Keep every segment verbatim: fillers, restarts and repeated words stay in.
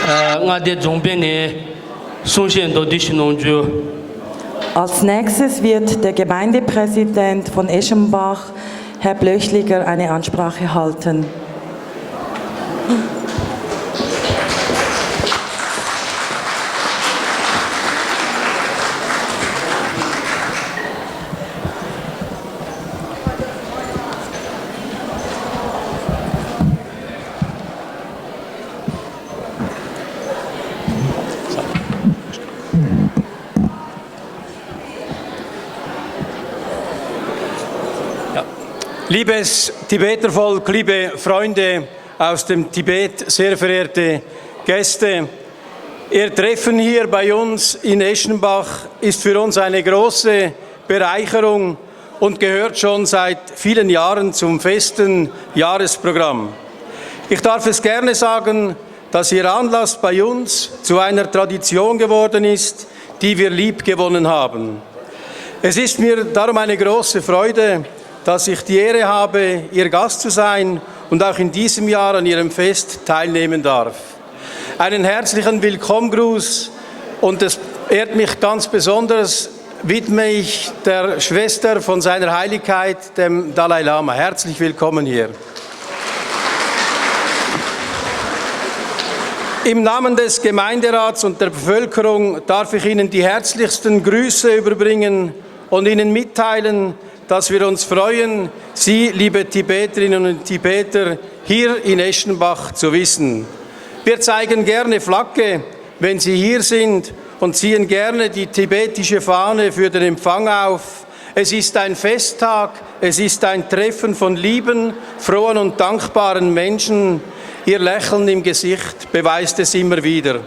མངའ་སྡེ་རྫོང་དཔོན་ནས་གསུང་བཤད་མདོར་བསྡུས་ཤིག་གནང་རྒྱུ། Als nächstes wird der Gemeindepräsident von Eschenbach, Herr Blöchliger, eine Ansprache halten. Liebes Tibeter Volk, liebe Freunde aus dem Tibet, sehr verehrte Gäste, Ihr Treffen hier bei uns in Eschenbach ist für uns eine große Bereicherung und gehört schon seit vielen Jahren zum festen Jahresprogramm. Ich darf es gerne sagen, dass Ihr Anlass bei uns zu einer Tradition geworden ist, die wir lieb gewonnen haben. Es ist mir darum eine große Freude, dass ich die Ehre habe, Ihr Gast zu sein und auch in diesem Jahr an Ihrem Fest teilnehmen darf. Einen herzlichen Willkommengruß und es ehrt mich ganz besonders, widme ich der Schwester von seiner Heiligkeit, dem Dalai Lama. Herzlich willkommen hier. Im Namen des Gemeinderats und der Bevölkerung darf ich Ihnen die herzlichsten Grüße überbringen und Ihnen mitteilen, dass wir uns freuen, Sie, liebe Tibeterinnen und Tibeter, hier in Eschenbach zu wissen. Wir zeigen gerne Flagge, wenn Sie hier sind, und ziehen gerne die tibetische Fahne für den Empfang auf. Es ist ein Festtag, es ist ein Treffen von lieben, frohen und dankbaren Menschen. Ihr Lächeln im Gesicht beweist es immer wieder.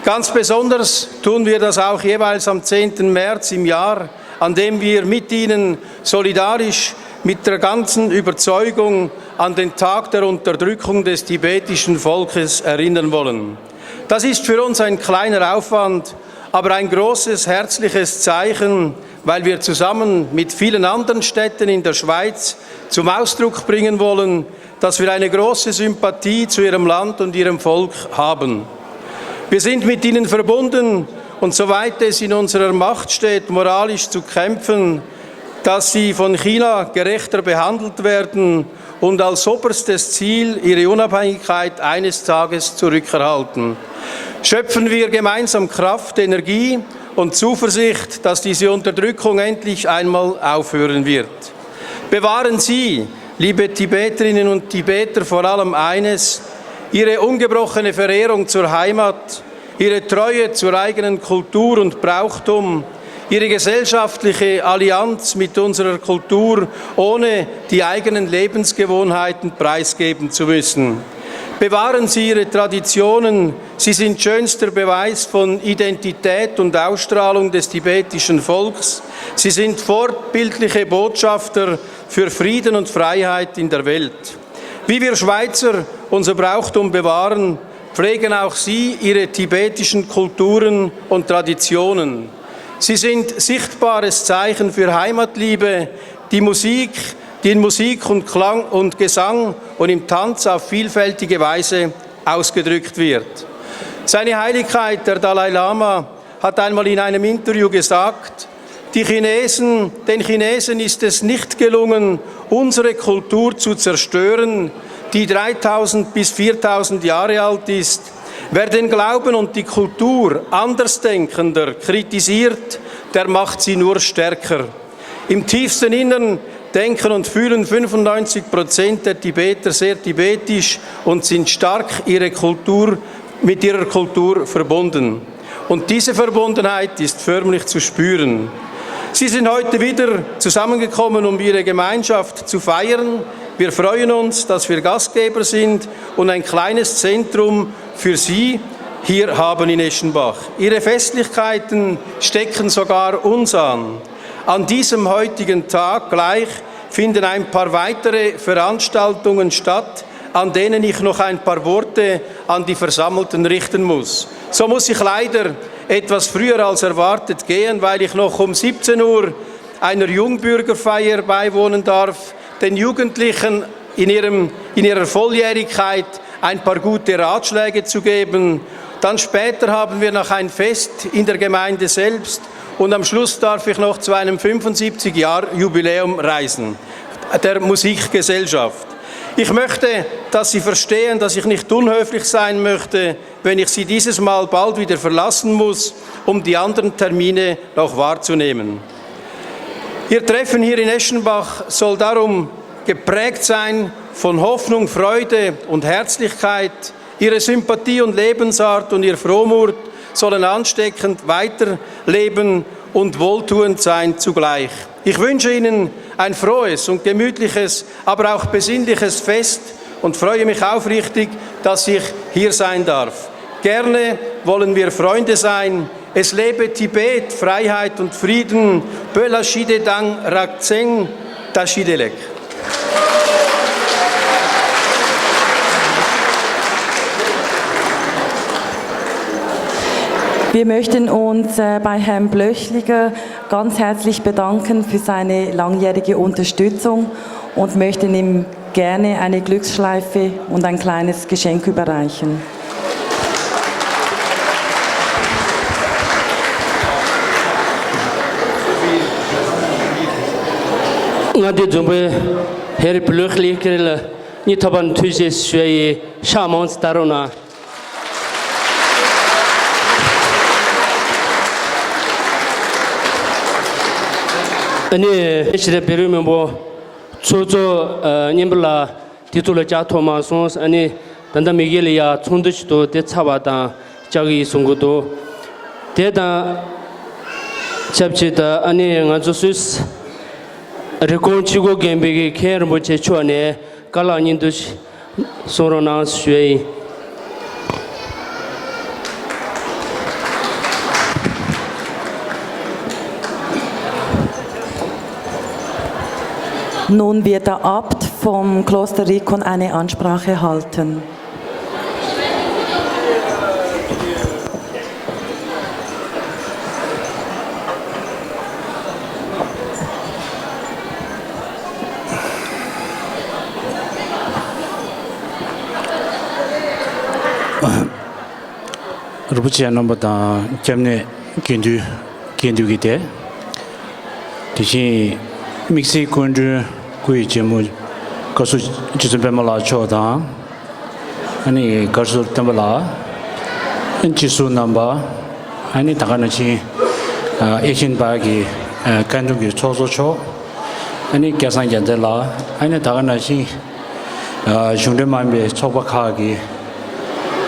Ganz besonders tun wir das auch jeweils am zehnten März im Jahr, an dem wir mit Ihnen solidarisch mit der ganzen Überzeugung an den Tag der Unterdrückung des tibetischen Volkes erinnern wollen. Das ist für uns ein kleiner Aufwand, aber ein großes, herzliches Zeichen, weil wir zusammen mit vielen anderen Städten in der Schweiz zum Ausdruck bringen wollen, dass wir eine große Sympathie zu Ihrem Land und Ihrem Volk haben. Wir sind mit Ihnen verbunden und soweit es in unserer Macht steht, moralisch zu kämpfen, dass Sie von China gerechter behandelt werden und als oberstes Ziel Ihre Unabhängigkeit eines Tages zurückerhalten. Schöpfen wir gemeinsam Kraft, Energie und Zuversicht, dass diese Unterdrückung endlich einmal aufhören wird. Bewahren Sie, liebe Tibeterinnen und Tibeter, vor allem eines: Ihre ungebrochene Verehrung zur Heimat, Ihre Treue zur eigenen Kultur und Brauchtum, Ihre gesellschaftliche Allianz mit unserer Kultur, ohne die eigenen Lebensgewohnheiten preisgeben zu müssen. Bewahren Sie Ihre Traditionen, sie sind schönster Beweis von Identität und Ausstrahlung des tibetischen Volks. Sie sind vorbildliche Botschafter für Frieden und Freiheit in der Welt. Wie wir Schweizer unser Brauchtum bewahren, pflegen auch Sie Ihre tibetischen Kulturen und Traditionen. Sie sind sichtbares Zeichen für Heimatliebe, die Musik, die in Musik und Klang und Gesang und im Tanz auf vielfältige Weise ausgedrückt wird. Seine Heiligkeit, der Dalai Lama, hat einmal in einem Interview gesagt, die Chinesen, den Chinesen ist es nicht gelungen, unsere Kultur zu zerstören, die dreitausend bis viertausend Jahre alt ist. Wer den Glauben und die Kultur Andersdenkender kritisiert, der macht sie nur stärker. Im tiefsten Innern denken und fühlen fünfundneunzig Prozent der Tibeter sehr tibetisch und sind stark ihre Kultur, mit ihrer Kultur verbunden. Und diese Verbundenheit ist förmlich zu spüren. Sie sind heute wieder zusammengekommen, um ihre Gemeinschaft zu feiern. Wir freuen uns, dass wir Gastgeber sind und ein kleines Zentrum für Sie hier haben in Eschenbach. Ihre Festlichkeiten stecken sogar uns an. An diesem heutigen Tag gleich finden ein paar weitere Veranstaltungen statt, an denen ich noch ein paar Worte an die Versammelten richten muss. So muss ich leider etwas früher als erwartet gehen, weil ich noch um siebzehn Uhr einer Jungbürgerfeier beiwohnen darf, den Jugendlichen in, ihrem, in ihrer Volljährigkeit ein paar gute Ratschläge zu geben. Dann später haben wir noch ein Fest in der Gemeinde selbst und am Schluss darf ich noch zu einem fünfundsiebzig Jahr Jubiläum reisen, der Musikgesellschaft. Ich möchte, dass Sie verstehen, dass ich nicht unhöflich sein möchte, wenn ich Sie dieses Mal bald wieder verlassen muss, um die anderen Termine noch wahrzunehmen. Ihr Treffen hier in Eschenbach soll darum geprägt sein von Hoffnung, Freude und Herzlichkeit. Ihre Sympathie und Lebensart und Ihr Frohmut sollen ansteckend weiterleben und wohltuend sein zugleich. Ich wünsche Ihnen ein frohes und gemütliches, aber auch besinnliches Fest und freue mich aufrichtig, dass ich hier sein darf. Gerne wollen wir Freunde sein. Es lebe Tibet, Freiheit und Frieden. Böla Shide Dang Rakzeng Tashidelek. Wir möchten uns äh, bei Herrn Blöchliger ganz herzlich bedanken für seine langjährige Unterstützung und möchten ihm gerne eine Glücksschleife und ein kleines Geschenk überreichen. མངའ་སྡེ་འཛོམས་པའི་ཧེར་བློས་ལི་ཀེར་ལ་ཉི་ཐོ་བན་ཐུས་ཤེས་ཞུ་ཡི་ཤ་མང་ཙི་ད་རུང་ན། ཨ་ནི་ཤི་རེ་བེ་རུ་མི་འབོ་ཚོ་ཚོ་ཨ་གཉེན་པོ་ལ་དེ་ཚོ་ལ་ལྕགས་ཐོག་མ་སོང་། ཨ་ནི་ད་ལྟ་མི་གེ་ལ་ཡ་ཚོགས་འདུ་ཞིག་ཏུ་དེ་ཚ་བ་དང་ལྕགས་ཡིག་གསུང་གི་འདུག་དེ་དང་ཆབས་ཅིག་ད་ཨ་ནི་ང་ཚོ་སུད་སི་རི་ཀོན་ཆི་གོ་རྒན་པའི་གི་མཁན་རིན་པོ་ཆེ་མཆོག་ནས་བཀའ་སློབ་སྙིང་བསྡུས་ཤིག་གསུང་རོགས་གནང་ཞུ་ཡ་ཡིན། Nun wird der Abt vom Kloster Rikon eine Ansprache halten. རིན་པོ་ཆེ་རྣམ་པ་དང་སྐྱབས་གནས་དགེ་འདུན་དགེ་འདུན་གྱི་སྡེ། དེ་བཞིན་དམིགས་བསལ་སྐུ་མགྲོན་སྐུ་ཡི་ཆེན་མོ་བཀའ་ཟུར་རྗེ་བཙུན་པད་མ་ལགས་མཆོག་དང་། ཨ་ནི་བཀའ་ཟུར་བསྟན་པ་ལགས། སྤྱི་ཟུར་རྣམ་པ། ཨ་ནི་ད་ག་ནང་བཞིན་ཨེ་ཤན་པ་གི་བཀའ་འདུམ་གྱི་ཚོགས་གཙོ་མཆོག་ཨ་ནི་སྐལ་བཟང་རྒྱལ་མཚན་ལགས། ཨ་ནི་ད་ག་ནང་བཞིན་གཞུང་འབྲེལ་མ་ཡིན་པའི་ཚོགས་པ་ཁག་གི་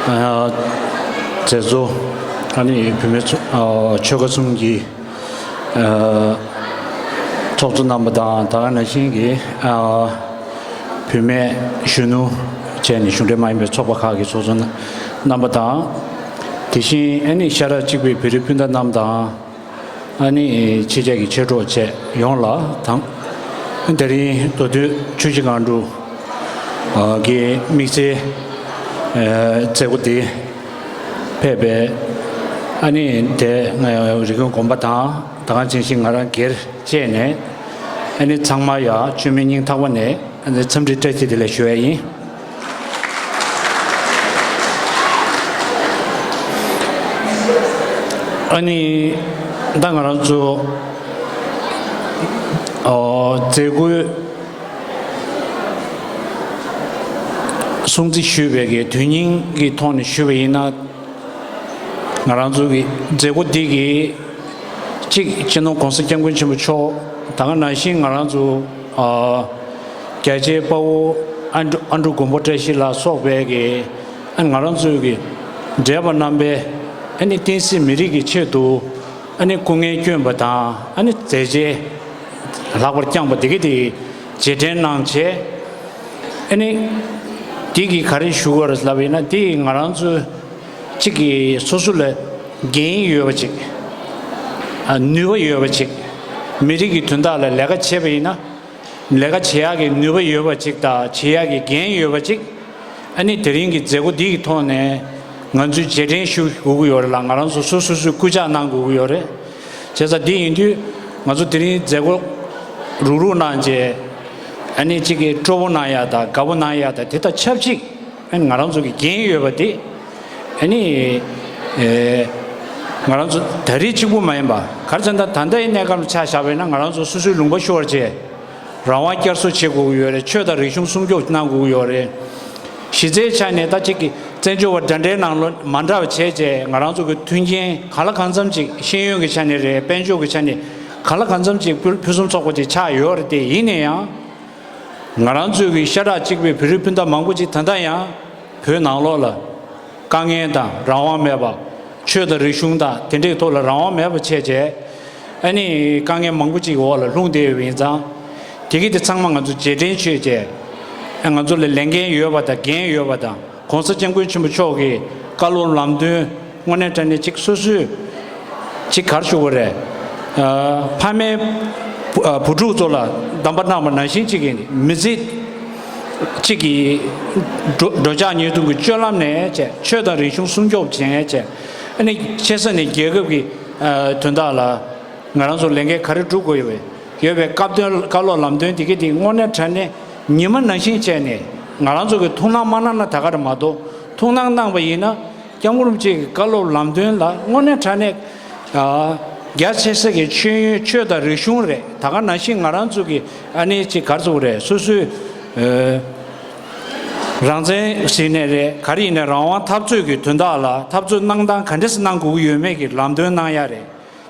མཛད་གཙོ། ཨ་ནི་བུད་མེད་ཚོ་ཆོལ་ཁ་གསུམ་གྱི་ཚོགས་གཙོ་རྣམ་པ་དང་ད་ག་ནང་བཞིན་གྱི་བུད་མེད་གཞོན་ནུ་བཅས་ནས་གཞུང་འབྲེལ་མ་ཡིན་པའི་ཚོགས་པ་ཁག་གི་ཚོགས་གཙོ་རྣམ་པ་དང་། དེ་བཞིན་ཨ་ནི་ཤ་ཁྲག་གཅིག་པའི་བོད་རིགས་སྤུན་ཟླ་རྣམས་དང་། ཨ་ནི་ཕྱི་རྒྱལ་གྱི་མཆེད་གྲོགས་བཅས་ཡོངས་ལ་དང་། དེ་རིང་མདོ་སྟོད་ཆུ་བཞི་སྒང་དྲུག་གི་དམིགས་བསལ་མཛད་སྒོ་འདི་ཕེབས་པའི་ཨ་ནི་དེ་རི་ཀོན་དགོན་པ་དང་ད་ག་ནང་བཞིན་ང་རང་སྒེར་བཅས་ནས་ཨ་ནི་ཚང་མ་ཡ་བཅོས་མིན་སྙིང་ཐག་པ་ནས་ཨ་ནི་འཚམས་འདྲི་བཀྲ་ཤིས་བདེ་ལེགས་ཞུ་ཡ་ཡིན། ཨ་ནི་ད་ང་རང་ཚོ་ཨོ་མཛད་སྒོའི་སྲུང་བརྩི་ཞུས་པའི་གི་དོན་སྙིང་གི་ཐོག་ནས་ཞུས་པ་ཡིན་ན། ང་རང་ཚོ་གི་མཛད་སྒོ་འདི་གི་གཅིག་སྤྱི་ནོར་༸གོང་ས་༸སྐྱབས་མགོན་ཆེན་པོ་མཆོག་ད་ག་ནང་བཞིན་ང་རང་ཚོ་ཨ་རྒྱལ་གཅེས་དཔའ་བོ་ཨ་འབྲུག་ཨ་འབྲུག་མགོན་པོ་བཀྲ་ཤིས་ལ་སོགས་པའི་གི་ཨ་ང་རང་ཚོའི་གི་འདྲེས་པ་རྣམ་པའི་ཨ་ནི་བསྟན་སྲིད་མི་རིགས་ཀྱི་ཆེད་དུ་ཨ་ནི་སྐུ་ངལ་བསྐྱོན་པ་དང་ཨ་ནི་མཛད་རྗེས་ལྷག་པར་བསྐྱངས་པ་དེ་གི་དེ་རྗེས་དྲན་གནང་བྱས། ཨ་ནི་དེ་གི་ག་རེ་ཞུ་དགོས་རེད་ལབ་ཡིན་ན། དེ་ང་རང་ཚོ་གཅིག་གི་སོ་སོ་ལ་འགན་ཡོད་པ་ཅིག་ཨ་ནུས་པ་ཡོད་པ་ཅིག་མི་རིགས་ཀྱི་དོན་དག་ལ་ལས་ཀ་བྱས་པ་ཡིན་ན། ལས་ཀ་བྱེད་ཡག་གི་ནུས་པ་ཡོད་པ་ཅིག་དང་བྱེད་ཡག་གི་འགན་ཡོད་པ་ཅིག་ཨ་ནི་དེ་རིང་གི་མཛད་སྒོ་འདི་གི་ཐོག་ནས་ང་ཚོས་རྗེས་དྲན་ཞུ་དགོས་ཀྱི་ཡོད་རེད་ལ། ང་རང་ཚོ་སོ་སོ་སོས་སྐུལ་ལྕག་གནང་དགོས་ཀྱི་ཡོད་རེད། བྱས་ཙང་འདི་ཡིན་དུས་ང་ཚོ་དེ་རིང་མཛད་སྒོ་རུག་རུག་གནང་རྗེས་ཨ་ནི་གཅིག་གི་སྤྲོ་པོ་གནང་ཡག་དང་དགའ་པོ་གནང་ཡག་དང་དེ་དང་ཆབས་ཅིག་ཨ་ནི་ང་རང་ཚོ་གི་འགན་ཡོད་པ་དེ། ཨ་ནི་ཨེ་ང་རང་ཚོ་ད་རེས་གཅིག་པུ་མ་ཡིན་པ། ག་རེ་ཟེར་ན་ད་ལྟའི་གནས་སྐབས་ལ་ཆ་བཞག་པ་ཡིན་ན། ང་རང་ཚོ་སོ་སོའི་ལུང་པ་ཤོར་བྱས། རང་དབང་བསྐྱར་གསོ་བྱེད་དགོས་ཀྱི་ཡོད་རེད། ཆོས་དང་རིག་གཞུང་སྲུང་སྐྱོབ་གནང་དགོས་ཀྱི་ཡོད་རེད། གཞི་རྩའི་ཆ་ནས་ད་གཅིག་གི་བཙན་བྱོལ་བ་འདྲ་འདྲའི་ནང་ལོགས་མ་འདྲ་བ་བྱས་བྱས། ང་རང་ཚོ་གི་མཐུན་རྐྱེན་གང་ལ་གང་འཚམ་ཅིག་ཤེས་ཡོན་གྱི་ཆ་ནས་རེད། དཔལ་འབྱོར་གྱི་ཆ་ནས་གང་ལ་གང་འཚམ་ཅིག་ཕུན་ཕུན་སུམ་ཚོགས་པ་ཅིག་ཆགས་ཡོད་རེད། དེ་ཡིན་ན་ཡང་། ང་རང་ཚོའི་གི་ཤ་ཁྲག་གཅིག་པའི་བོད་རིགས་སྤུན་ཟླ་མང་པོ་ཅིག་ད་ལྟ་ཡང་བོད་ནང་ལོགས་ལ་དཀའ་ངལ་དང་རང་དབང་མེད་པ། ཆོས་དང་རིག་གཞུང་དང་དེ་འདྲའི་ཐོག་ལ་རང་དབང་མེད་པ་བྱས་བྱས། ཨ་ནི་དཀའ་ངལ་མང་པོ་ཅིག་འོག་ལ་ལྷུང་བསྡད་ཡོད་པ་ཡིན་ཙང་། དེ་གི་དེ་ཚང་མ་ང་ཚོ་རྗེས་དྲན་བྱས་བྱས། ཨ་ང་ཚོ་ལ་ལས་འགན་ཡོད་པ་དང་འགན་ཡོད་པ་དང་། ༸གོང་ས་༸སྐྱབས་མགོན་ཆེན་པོ་མཆོག་གི་བཀའ་སློབ་ལམ་སྟོན་དངོས་གནས་དྲང་གནས་ཅིག་སོ་སོས་ཅིག་ག་རེ་ཞུ་དགོས་རེད། ཨ་ཕ་མའི་བུ་ཨ་བུ་ཕྲུག་ཚོ་ལ་གདམས་པ་གནང་བ་ནང་བཞིན་ཅིག་གི་མི་ཚེ་གཅིག་གི་འགྲོ་འགྲོ་འཆག་ཉལ་འདུག་གི་སྤྱོད་ལམ་ནས་བྱས། ཆོས་དང་རིག་གཞུང་སྲུང་སྐྱོབ་བྱས་བྱས། ཨ་ནི་ཆེ་ས་ནས་རྒྱལ་ཁབ་ཀྱི་ཨ་དོན་དག་ལ་ང་རང་ཚོ་ལས་འགན་ག་རེ་སྒྲུབ་དགོས་ཡོད་པའི་ཡོད་པའི་སྐབས་དོན། བཀའ་སློབ་ལམ་སྟོན་དེ་ག་དེ་དངོས་གནས་དྲང་གནས་ཉི་མ་ནང་བཞིན་བྱས་ནས། ང་རང་ཚོ་གི་ཐུགས་སྣང་མ་གནང་ན་ད་ག་རེད་མ་གཏོགས། ཐུགས་སྣང་གནང་བ་ཡིན་ན། སྐྱབས་མགོན་རིན་པོ་ཆེ་གི་བཀའ་སློབ་ལམ་སྟོན་ལ་དངོས་གནས་དྲང་གནས་ཨ་རྒྱ་ཆེ་ས་གི་ཤེས་ཡོན། ཆོས་དང་རིག་གཞུང་རེད། ད་ག་ནང་བཞིན་ང་རང་ཚོ་གི་ཨ་ནི་ཅིག་ག་རེ་ཟེར་དགོས་རེད། སོ་སོའི་ཨ་རང་བཙན་ཟེར་ནའི་རེད། ག་རེ་ཡིན་ནའི་རང་དབང་འཐབ་རྩོད་ཀྱི་དོན་དག་ལ་འཐབ་རྩོད་གནང་སྟངས་ག་འདྲས་སེ་གནང་དགོས་ཀྱི་ཡོད་མེད་ཀྱི་ལམ་སྟོན་གནང་ཡ་རེད།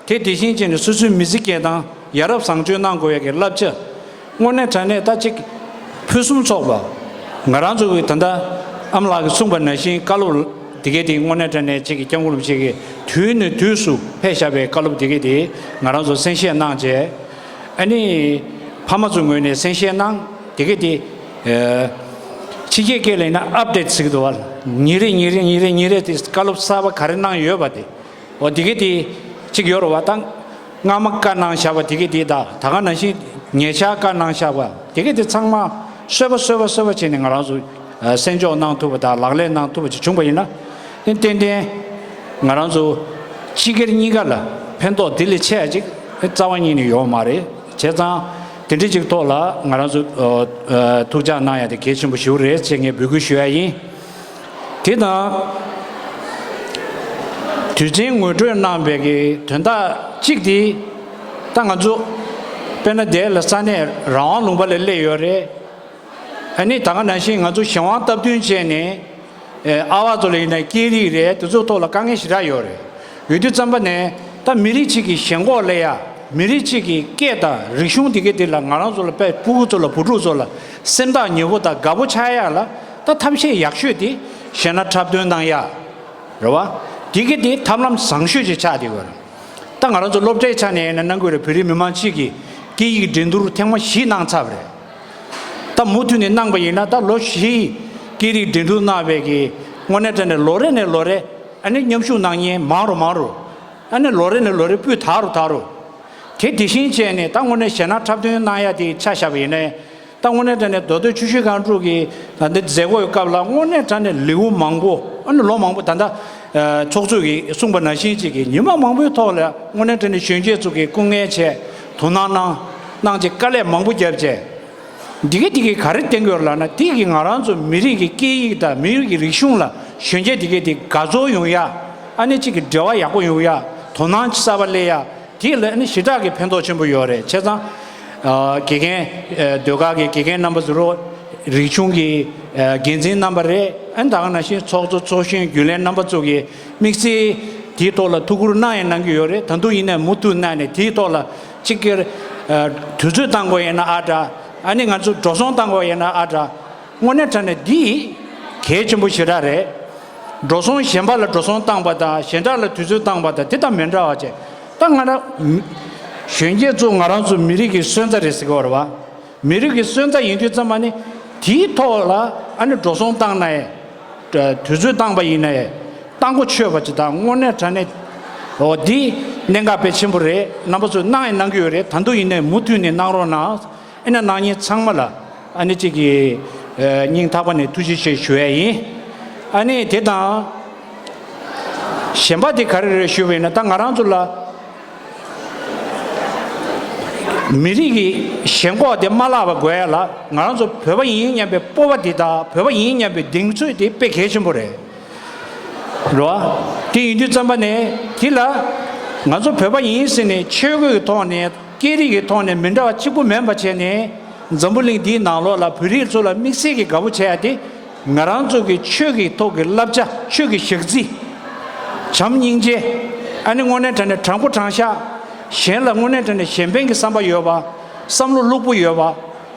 དེ་དེ་བཞིན་བྱས་ནས་སོ་སོའི་མི་ཚེ་སྐྱེལ་སྟངས། ཡ་རབས་བཟང་སྤྱོད་གནང་དགོས་ཡ་གི་བསླབ་བྱ། དངོས་གནས་དྲང་གནས་ད་ཅིག་ཕུན་སུམ་ཚོགས་པ། ང་རང་ཚོ་གི་ད་ལྟ་ཨ་མ་ལགས་ཀྱིས་གསུངས་པ་ནང་བཞིན་བཀའ་སློབ་དེ་ག་དེ་དངོས་གནས་དྲང་གནས་ཅིག་གི་སྐྱབས་མགོན་རིན་པོ་ཆེ་གིས་དུས་ནས་དུས་སུ་ཕེབས་བཞག་པའི་བཀའ་སློབ་དེ་ག་དེ་ང་རང་ཚོ་གསན་བཞེས་གནང་བྱས། ཨ་ནི་ཕ་མ་ཚོའི་ངོས་ནས་གསན་བཞེས་གནང་། དེ་ག་དེ་ཨ་ཕྱི་རྒྱལ་སྐད་ལ་ཡིན་ན་ཨབ་ཌེ་ཊི་ཟེར་གི་འདུག་བ། ཉིན་རེ་ཉིན་རེ་ཉིན་རེ་ཉིན་རེ་དེ་བཀའ་སློབ་གསར་པ་ག་རེ་གནང་ཡོད་པ་དེ། འོ་དེ་ག་དེ་གཅིག་ཡོད་རེད་བ། ད་སྔ་མ་བཀའ་གནང་བཞག་པ་དེ་ག་དེ་དང་། ད་ག་ནང་བཞིན་ཉེ་ཆར་བཀའ་གནང་བཞག་པ་དེ་ག་དེ་ཚང་མ་གསོལ་བ་གསོལ་བ་གསོལ་བ་བྱས་ནས་ང་རང་ཚོ་ཨ་གསན་འཇོག་གནང་ཐུབ་པ་དང་ལག་ལེན་གནང་ཐུབ་པ་ཅིག་བྱུང་པ་ཡིན་ན། ཨ་ནི་ཏན་ཏན་ང་རང་ཚོ་སྤྱི་སྒེར་གཉིས་ཀ་ལ་ཕན་ཐོགས་དེ་ལས་ཆེ་བ་ཅིག་རྩ་བ་ཉིད་ནས་ཡོང་མ་རེད། བྱས་ཙང་དེ་འདྲ་ཅིག་ཐོག་ལ་ང་རང་ཚོ་ཨ་ཨ་ཐུགས་འཇགས་གནང་ཡ་དེ་གལ་ཆེན་པོ་ཞིག་རེད་ཅེས་ངས་འབོད་སྐུལ་ཞུ་ཡ་ཡིན། དེ་དང་། དུས་ཆེན་ངོ་སྤྲོད་གནང་བའི་གི་དོན་དག་གཅིག་དེ། ད་ང་ཚོ་དཔེར་ན་དེ་ལ་ས་གནས་རང་དབང་ལུང་པ་ལ་སླེབས་ཡོད་རེད། ཨ་ནི་ད་ག་ནང་བཞིན་ང་ཚོ་གཞན་དབང་སྟབས་བསྟུན་བྱས་ནས། ཨ་ཨ་བ་ཚོ་ལ་ཡིན་ན་སྐད་རིགས་རེད། དེ་ཚོ་ཐོག་ལ་དཀའ་ངལ་ཞེ་དྲག་ཡོད་རེད། ཡོད་དུས་ཙམ་པ་ནས་ད་མི་རིགས་གཅིག་གི་ཞེན་ཁོག་སླེབས་ཡ། མི་རིགས་གཅིག་གི་སྐད་དང་རིག་གཞུང་དེ་ག་དེ་ལ་ང་རང་ཚོ་ལ་དཔེ་ཕྲུ་གུ་ཚོ་ལ་བུ་ཕྲུག་ཚོ་ལ་སེམས་ཐག་ཉེ་པོ་དང་དགའ་པོ་ཆགས་ཡ་ལ་ད་ཐབས་ཤེས་ཡག་ཤོས་དེ་གཞས་སྣ་འཁྲབ་སྟོན་གནང་ཡ་རེད་བ། དེ་ག་དེ་ཐབས་ལམ་བཟང་ཤོས་ཅིག་ཆགས་བསྡད་ཡོད་རེད། ད་ང་རང་ཚོ་སློབ་གྲྭའི་ཆ་ནས་ཡིན་ན་གནང་དགོས་རེད། བོད་རིགས་མི་མང་སྤྱི་གི་སྐད་ཡིག་འགྲན་བསྡུར་ཐེངས་མ་བཞི་གནང་ཚར་བ་རེད། ད་མུ་མཐུད་ནས་གནང་པ་ཡིན་ན་ད་ལོ་བཞི་སྐད་རིགས་འགྲན་བསྡུར་གནང་བའི་གི་དངོས་གནས་དྲང་གནས་ལོ་རེ་ནས་ལོ་རེ་ཨ་ནི་མཉམ་ཞུགས་གནང་མཁན་མང་རུ་མང་རུ། ཨ་ནི་ལོ་རེ་ནས་ལོ་རེ་སྤུས་དག་རུ་དག་རུ། དེ་དེ་བཞིན་བྱས་ནས་ད་དངོས་གནས་གཞས་སྣ་འཁྲབ་སྟོན་གནང་ཡ་དེ་ཆ་བཞག་པ་ཡིན་ན། ད་དངོས་གནས་དྲང་གནས་མདོ་སྟོད་ཆུ་བཞི་སྒང་དྲུག་གི་ད་འདི་མཛད་སྒོ་ཡི་སྐབས་ལ་དངོས་གནས་དྲང་གནས་ལེའུ་མང་པོ། ཨ་ནི་ལོ་མང་པོ་ད་ལྟ་ཨ་ཚོགས་གཙོས་ཀྱིས་གསུངས་པ་ནང་བཞིན་ཅིག་གི་ཉི་མ་མང་པོའི་ཐོག་ལ་དངོས་གནས་དྲང་གནས་གཞོན་སྐྱེས་ཚོ་གིས་སྐུ་ངལ་བྱས། དོ་སྣང་གནང་གནང་ཅིག་དཀའ་ལས་མང་པོ་བརྒྱབ་བྱས། འདི་ག་འདི་ག་ག་རེ་བསྟན་དགོས་ལབ་ན། དེ་གི་ང་རང་ཚོ་མི་རིགས་ཀྱི་སྐད་ཡིག་དང་མི་རིགས་ཀྱི་རིག་གཞུང་ལ་གཞོན་སྐྱེས་འདི་ག་འདི་དགའ་ཚོར་ཡོང་ཡ། ཨ་ནི་གཅིག་གི་འབྲེལ་བ་ཡག་པོ་ཡོང་ཡ། དོ་སྣང་གསར་པ་སླེབས་ཡ། དེ་ལ་ཨ་ནི་ཞེ་དྲག་གི་ཕན་ཐོགས་ཆེན་པོ་ཡོད་རེད། བྱས་ཙང་ཨ་དགེ་རྒན་ཨ་ཟློས་གར་གྱི་དགེ་རྒན་རྣམ་པ་ཚོ་རོགས། རིག་གཞུང་གི་ཨ་འགན་འཛིན་རྣམ་པ་རེད། ཨ་ནི་ད་ག་ནང་བཞིན་ཚོགས་གཙོ་ཚོགས་གཞོན་རྒྱུན་ལས་རྣམ་པ་ཚོ་གིས་དམིགས་བསལ་དེའི་ཐོག་ལ་ཐུགས་ཁུར་གནང་ཡང་གནང་གི་ཡོད་རེད། ད་དུང་ཡིན་ནའི་མུ་མཐུད་གནང་ནས་དེའི་ཐོག་ལ་གཅིག་གི་ཨ་དུས་ཚོད་བཏང་དགོས་ཡིན་ན་ཨ་དྲག་ཨ་ནི་ང་ཚོ་འགྲོ་སོང་བཏང་དགོས་ཡིན་ན་ཨ་དྲག་དངོས་གནས་དྲང་གནས་འདི་གལ་ཆེན་པོ་ཞེ་དྲག་རེད། འགྲོ་སོང་གཞན་པ་ལ་འགྲོ་སོང་བཏང་པ་དང་གཞན་དག་ལ་དུས་ཚོད་བཏང་པ་དང་དེ་དང་མི་འདྲ་བ་བྱས། ད་ང་རང་གཞོན་སྐྱེས་ཚོ་ང་རང་ཚོ་མི་རིགས་ཀྱི་སོན་རྩ་རེད་ཟེར་གི་ཡོད་རེད་བ། མི་རིགས་ཀྱི་སོན་རྩ་ཡིན་དུས་ཙམ་པ་ནི་དེའི་ཐོག་ལ་ཨ་ནི་འགྲོ་སོང་བཏང་ན་ཡང་། དུས་ཚོད་བཏང་པ་ཡིན་ན་ཡང་། བཏང་གོ་ཆོད་པ་ཅིག་དང་དངོས་གནས་དྲང་གནས། འོ་འདི་གནད་འགག་དཔེ་ཆེན་པོ་རེད། རྣམ་པ་ཚོས་གནང་ཡང་གནང་གི་ཡོད་རེད། ད་དུང་ཡིན་ནའི་མུ་མཐུད་ནས་གནང་རོགས་གནང་། ཨེ་ན་གནང་མཁན་ཚང་མ་ལ་ཨ་ནི་གཅིག་གི་ཨ་སྙིང་ཐག་པ་ནས་ཐུགས་རྗེ་ཆེ་ཞུ་ཡ་ཡིན། ཨ་ནི་དེ་དང་གཞན་པ་དེ་ག་རེ་རེད་ཞུས་པ་ཡིན་ན། ད་ང་རང་ཚོ་ལ་ མི་རིགས་ཀྱི་ཞེན་ཁོག་དེ་མ་བརླག་པ་དགོས་ཡ་ལ། ང་རང་ཚོ་བོད་པ་ཡིན་སྙམ་པའི་སྤོབས་པ་དེ་དང་བོད་པ་ཡིན་སྙམ་པའི་གདེང་ཚོད་དེ་དཔེ་གལ་ཆེན་པོ་རེད། རེད་བ། དེ་ཡིན་དུས་ཙམ་པ་ནས་དེ་ལ་ང་ཚོ་བོད་པ་ཡིན་ཟེར་ནས་ཆོས་གོས་ཀྱི་ཐོག་ནས་སྐད་རིགས་ཀྱི་ཐོག་ནས་མི་འདྲ་བ་གཅིག་པུ་མིན་པ་བྱས་ནས། འཛམ་བུ་གླིང་འདིའི་ནང་ལོགས་ལ་བོད་རིགས་ཚོ་ལ་དམིགས་བསལ་གྱི་དགའ་པོ་བྱེད་ཡ་དེ། ང་རང་ཚོ་གི་ཆོས་ཀྱི་ཐོག་གི་བསླབ་བྱ། ཆོས་ཀྱི་ཞག་རྩི། བྱམས་སྙིང་རྗེ། ཨ་ནི་དངོས་གནས་དྲང་གནས་དྲང་པོ་དྲང་བཞག་གཞན་ལ་དངོས་གནས་དྲང་གནས་གཞན་ཕན་གྱི་བསམ་པ་ཡོད་པ། བསམ་བློ་ལྷུག་པོ་ཡོད་པ།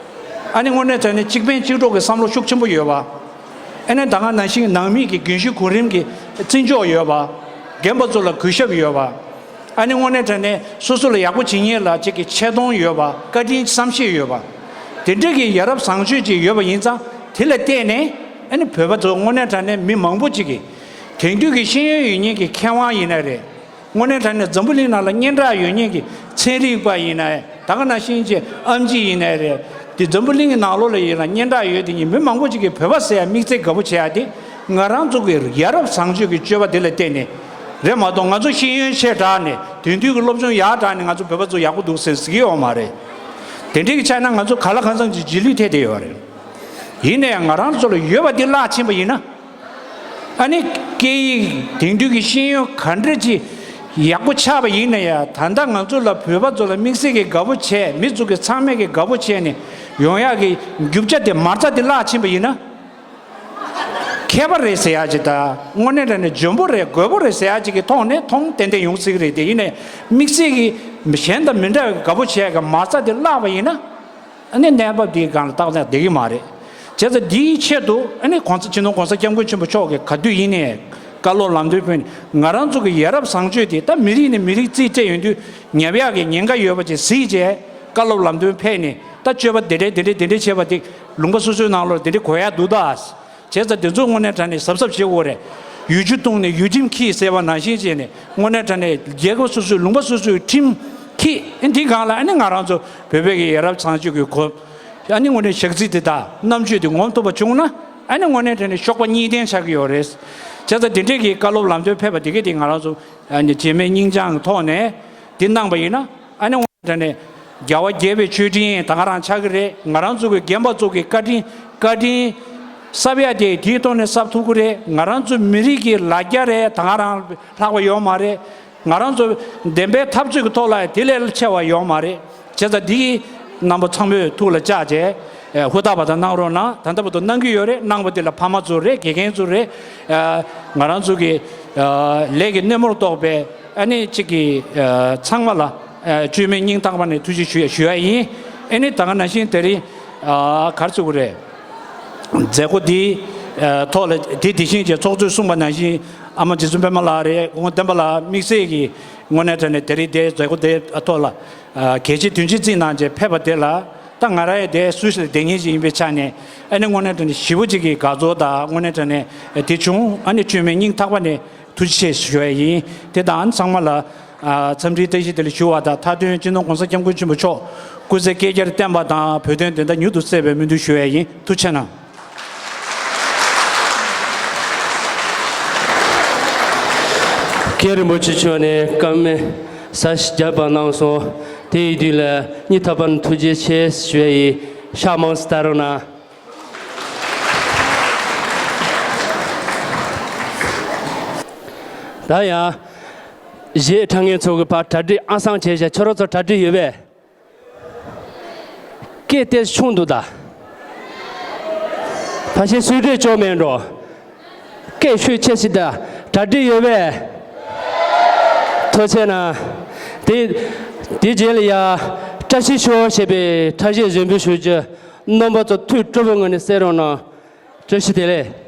ཨ་ནི་དངོས་གནས་དྲང་གནས་གཅིག་ཕན་གཅིག་གྲོགས་ཀྱི་བསམ་བློ་ཤུགས་ཆེན་པོ་ཡོད་པ། ཨ་ནི་ད་ག་ནང་བཞིན་ནང་མི་གི་རྒན་གཞོན་གོ་རིམ་གྱི་བརྩི་འཇོག་ཡོད་པ། རྒན་པ་ཚོ་ལ་གུས་ཞབས་ཡོད་པ། ཨ་ནི་དངོས་གནས་དྲང་གནས་སོ་སོ་ལ་ཡག་པོ་བྱེད་མཁན་ལ་ཅིག་གི་ཆེ་མཐོང་ཡོད་པ། བཀའ་དྲིན་བསམ་ཤེས་ཡོད་པ། དེ་འདྲ་གི་ཡ་རབས་བཟང་སྤྱོད་ཅིག་ཡོད་པ་ཡིན་ཙང་། དེ་ལ་བརྟེན་ནས་ཨ་ནི་བོད་པ་ཚོ་དངོས་གནས་དྲང་གནས་མི་མང་པོ་ཅིག་གིས། དེང་དུས་ཀྱི་ཤེས་ཡོན་ཡོད་མཁན་གྱི་མཁས་དབང་ཡིན་ན་རེད། དངོས་གནས་དྲང་གནས་འཛམ་བུ་གླིང་ནང་ལ་སྙན་གྲགས་ཡོད་མཁན་གྱི་ཚན་རིག་པ་ཡིན་ན། ད་ག་ནང་བཞིན་གྱི་ཨེམ་ཆི་ཡིན་ན་རེད། དེ་འཛམ་བུ་གླིང་གི་ནང་ལོགས་ལ་ཡིན་ན་སྙན་གྲགས་ཡོད་དེ་ཉིད་མི་མང་པོ་ཅིག་གིས་བོད་པ་ཟེར་ཡ་དམིགས་བསལ་དགའ་པོ་བྱེད་ཡ་དེ། ང་རང་ཚོ་གི་ཡ་རབས་བཟང་སྤྱོད་ཀྱི་སྤྱོད་པ་དེ་ལ་བརྟེན་ནས་རེད་མ་གཏོགས། ང་ཚོ་ཤེས་ཡོན་ཆེ་དྲགས་ནས་དེང་དུས་ཀྱི་སློབ་སྦྱོང་ཡག་དྲགས་ནས་ང་ཚོ་བོད་པ་ཚོ་ཡག་པོ་འདུག་ཟེར་ཟེར་གྱི་ཡོད་མ་རེད། དེ་འདྲའི་གི་ཆ་ན་ང་ཚོ་གང་ལ་གང་འཚམ་གྱི་རྗེས་ལུས་ཐེབས་བསྡད་ཡོད་རེད། ཡིན་ནའི་ང་རང་ཚོ་ལ་ཡོད་པ་འདི་བརླག་ཕྱིན་པ་ཡིན་ན། ཨ་ནི་སྐད་ཡིག་དེང་དུས་ཀྱི་ཤེས་ཡོན་ག་འདྲ་ཅིག་ཡག་པོ་ཆགས་པ་ཡིན་ན་ཡང་། ད་ལྟ་ང་ཚོ་ལ་བོད་པ་ཚོ་ལ་དམིགས་བསལ་གྱི་དགའ་པོ་བྱས། མི་ཚོ་གི་ཚང་མས་ཀྱི་དགའ་པོ་བྱས་ནས་ཡོང་ཡག་གི་རྒྱུ་ཆ་དེ། མ་རྩ་དེ་བརླག་ཕྱིན་པ་ཡིན་ན། མཁས་པ་རེད་ཟེར་ཡག་ཅིག་དང་། དངོས་གནས་དྲང་གནས་འཇོན་པོ་རེད། རྒོད་པོ་རེད་ཟེར་ཡག་ཅིག་གི་ཐོག་ནས་མཐོང་ཏན་ཏན་ཡོང་སྲིད་ཀྱི་རེད། དེ་ཡིན་ནའི་དམིགས་བསལ་གྱི་གཞན་དང་མི་འདྲ་བའི་དགའ་པོ་བྱས་ཀྱི་མ་རྩ་དེ་བརླག་པ་ཡིན་ན། ཨ་ནི་གནས་བབ་འདིའི་སྒང་ལ་ཏག་ཏག་བསྡད་ཀྱི་མ་རེད། བྱས་ཙང་འདིའི་ཆེད་དུ་ཨ་ནི་༸གོང་ས། སྤྱི་ནོར་༸གོང་ས་༸སྐྱབས་མགོན་ཆེན་པོ་མཆོག་གིས་ག་དུས་ཡིན་ནའི་བཀའ་སློབ་ལམ་སྟོན་ཕུལ་ནས། ང་རང་ཚོ་གི་ཡ་རབས་བཟང་སྤྱོད་དེ་ད་མི་རིགས་ནས་མི་རིགས་རྩིས་སྤྲད་ཡོང་དུས་ཉེབ་ཡག་གི་ཉེན་ཁ་ཡོད་པ་ཅིག་གཟིགས་བྱས། བཀའ་སློབ་ལམ་སྟོན་ཕེབས་ནས། ད་སྤྱོད་པ་དེ་འདྲས་དེ་འདྲས་དེ་འདྲས་བྱས་པ་དེ་ལུང་པ་སོ་སོའི་ནང་ལོགས་དེ་འདྲས་གོ་ཡག་འདུག་ད། བྱས་ཙང་དེ་ཚོ་དངོས་གནས་དྲང་གནས་གཟབ་གཟབ་བྱེད་དགོས་རེད། ཡུལ་ཆུ་བཏུང་ནས་ཡུལ་ཁྲིམས་འཁྱེར་ཟེར་བ་ནང་བཞིན་བྱས་ནས། དངོས་གནས་དྲང་གནས་རྒྱལ་ཁབ་སོ་སོའི་ལུང་པ་སོ་སོའི་ཁྲིམས་འཁྱེར། ཨ་འདི་སྒང་ལ་ཨ་ནི་ང་རང་ཚོ་བོད་པའི་གི་ཡ་རབས་བཟང་སྤྱོད་ཀྱི་གོ། ཨ་ནི་དངོས་གནས་ཞག་རྩི་དེ་དང་རྣམ་དཔྱོད་དེ་ངོམ་ཐུབ་པ་བྱུང་ན། ཨ་ནི་དངོས་གནས་དྲང་གནས་གཤོག་པ་གཉིས་ལྡན་ཆགས་ཀྱི་ཡོད་རེད། བྱས་ཙང་དེ་འདྲས་ཀྱི་བཀའ་སློབ་ལམ་སྟོན་ཕེབས་པ་དེ་གས་དེ་ང་རང་ཚོ་ཨ་ནི་བྱེ་མའི་སྙིང་བཅངས་ཀྱི་ཐོག་ནས་དེ་གནང་པ་ཡིན་ན། ཨ་ནི་དངོས་གནས་དྲང་གནས་རྒྱལ་བ་དགྱེས་པའི་མཆོད་སྤྲིན་ད་ག་རང་ཆགས་ཀྱི་རེད། ང་རང་ཚོ་གི་རྒན་པ་ཚོ་གི་བཀའ་དྲིན། བཀའ་དྲིན་གསབ་ཡ་དེ་དེའི་ཐོག་ནས་གསབ་ཐུབ་ཀྱི་རེད། ང་རང་ཚོ་མི་རིགས་ཀྱི་ལ་རྒྱ་རེད། ད་ག་རང་ལྷག་པ་ཡོད་མ་རེད། ང་རང་ཚོ་བདེན་པའི་འཐབ་རྩོད་ཀྱི་ཐོག་ལ་དེ་ལས་ཆེ་བ་ཡོད་མ་རེད། བྱས་ཙང་འདི་རྣམ་པ་ཚང་མས་ཐུགས་ལ་བཅགས་བྱས། ཨེ། ཧུར་ཐག་པ་དང་གནང་རོགས་གནང་། ད་ལྟ་བར་དུ་གནང་གི་ཡོད་རེད། གནང་བ་དེ་ལ་ཕ་མ་ཚོ་རེད། དགེ་རྒན་ཚོ་རེད། ཨ། ང་རང་ཚོ་གི། ཨ། ལས་ཀྱི་སྣེ་མོར་གཏོགས་པའི་ཨ་ནི་གཅིག་གི། ཨ། ཚང་མ་ལ། ཨ། བཅོས་མིན་སྙིང་ཐག་པ་ནས་ཐུགས་རྗེ་ཞུ་ཞུ་ཡ་ཡིན། ཨ་ནི་ད་ག་ནང་བཞིན་དེ་རིང་། ཨ། ག་རེ་ཟེར་དགོས་རེད། མཛད་སྒོ་འདིའི། ཨ། ཐོག་ལ་དེ་དེ་བཞིན་གྱི་ཚོགས་གཙོས་གསུངས་པ་ནང་བཞིན། ཨ་མ་རྗེ་བཙུན་པད་མ་ལགས་རེད། སྐུ་ངོ་བསྟན་པ་ལགས། དམིགས་བསལ་གྱིས་དངོས་གནས་དྲང་གནས་དེ་རིང་དེའི་མཛད་སྒོ་དེའི་ཐོག་ལ། ཨ། གལ་ཆེའི་དོན་ཆེན་བརྩིས་གནང་བྱས་ཕེབས་པ་དེ་ལ། ད་ང་རང་ཡང་དེ་སུད་སི་ལ་བསྡད་མཁན་ཞིག་ཡིན་པའི་ཆ་ནས། ཨ་ནི་དངོས་གནས་དྲང་གནས་ཞེ་པོ་ཅིག་གི་དགའ་ཚོར་དང་། དངོས་གནས་དྲང་གནས་དེ་བྱུང་། ཨ་ནི་བཅོས་མིན་སྙིང་ཐག་པ་ནས་ཐུགས་རྗེ་ཆེ་ཞུ་ཡ་ཡིན། དེ་དང་ཚང་མ་ལ། ཨ། འཚམས་འདྲིའི་བཀྲ་ཤིས་བདེ་ལེགས་ཞུ་བ་དང་། མཐའ་དོན་སྤྱི་ནོར་༸གོང་ས་༸སྐྱབས་མགོན་ཆེན་པོ་མཆོག་སྐུ་ཚེ་བསྐལ་བརྒྱར་བརྟན་པ་དང་། བོད་དོན་བདེན་མཐའ་མྱུར་དུ་གསལ་བའི་སྨོན་འདུན་ཞུ་ཡ་ཡིན། ཐུགས་རྗེ་གནང་། མཁན་རིན་པོ་ཆེ་མཆོག་ནས་བཀའ་མོལ་ཟབ་ཞིག་བརྒྱབ་པ་གནང་སོང་། དེ་ཡི་དུས་ལ་སྙིང་ཐག་པ་ནས་ཐུགས་རྗེ་ཆེ་ཞུ་ཡ་ཡིན། ཕྱག་མང་སྟ་རོ་ན། ད་ཡང་གཞས་འཁྲབ་མཁན་ཚོ་གི་ཕར་གྲ་སྒྲིག་ཨང་སང་བྱས་བཞག་ཁྱོད་རང་ཚོ་གྲ་སྒྲིག་ཡོད་པས། སྐད་ཏོག་ཙམ་ཆུང་འདུག་ད། ཕ་ཤེ་སུས་སྤྲད་ཆོག་མེད་འགྲོ། སྐད་ཤུགས་ཆེ་ཞིག་ད། གྲ་སྒྲིག་ཡོད་པས། ཐུགས་རྗེ་གནང་། དེ་དེ་རྗེས་ལ་ཡ། བཀྲ་ཤིས་ཤོག་ཞེས་པའི་འཁྲབ་གཞས་གཟིགས་འབུལ་ཞུ་རྒྱུ། རྣམ་པ་ཚོ་ཐུགས་སྤྲོ་པོའི་ངང་ནས་གསན་རོགས་གནང་། བཀྲ་ཤིས་བདེ་ལེགས།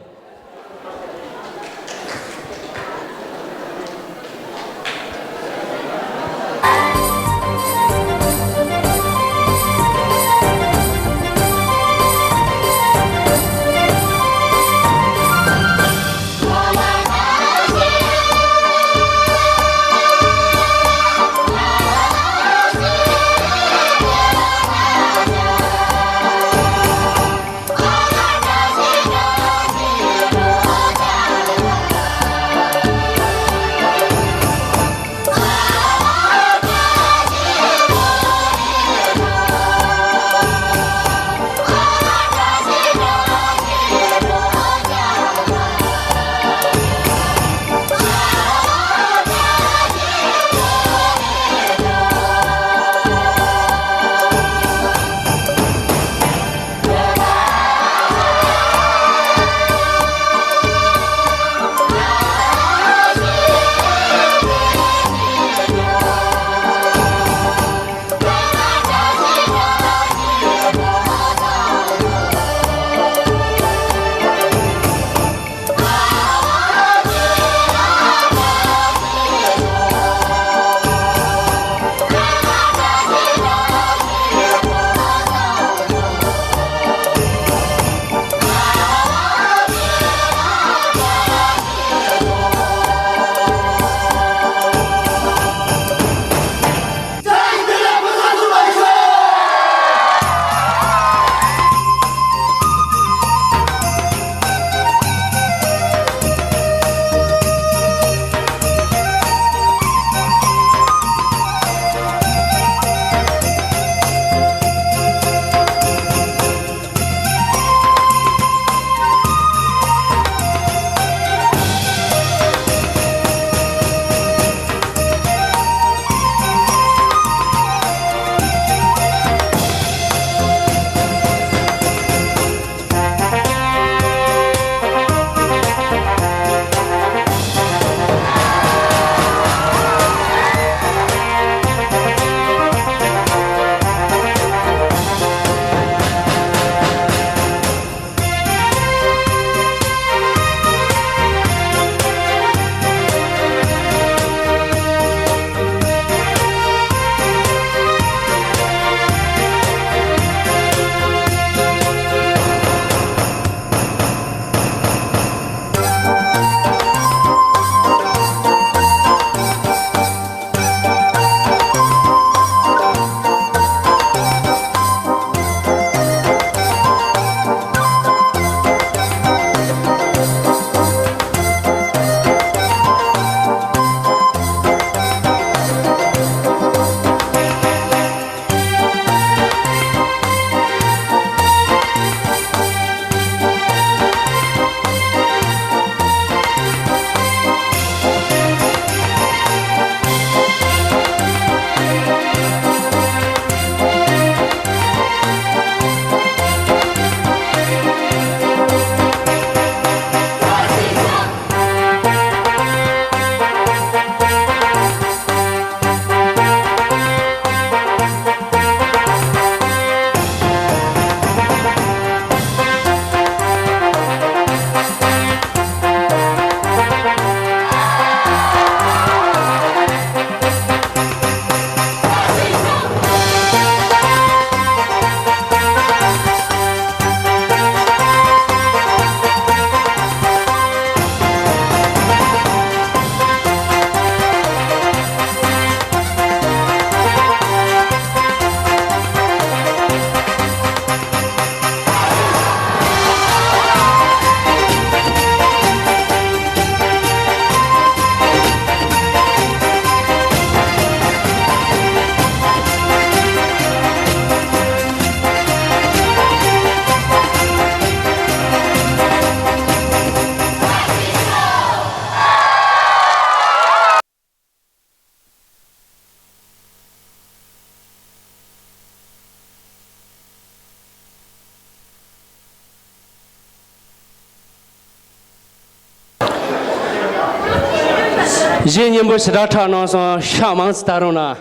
གཞས་སྙན་པོ་ཞེ་དྲག་གྲགས་གནང་སོང་། ཤག་མང་ཙམ་བཏང་རོགས་གནང་།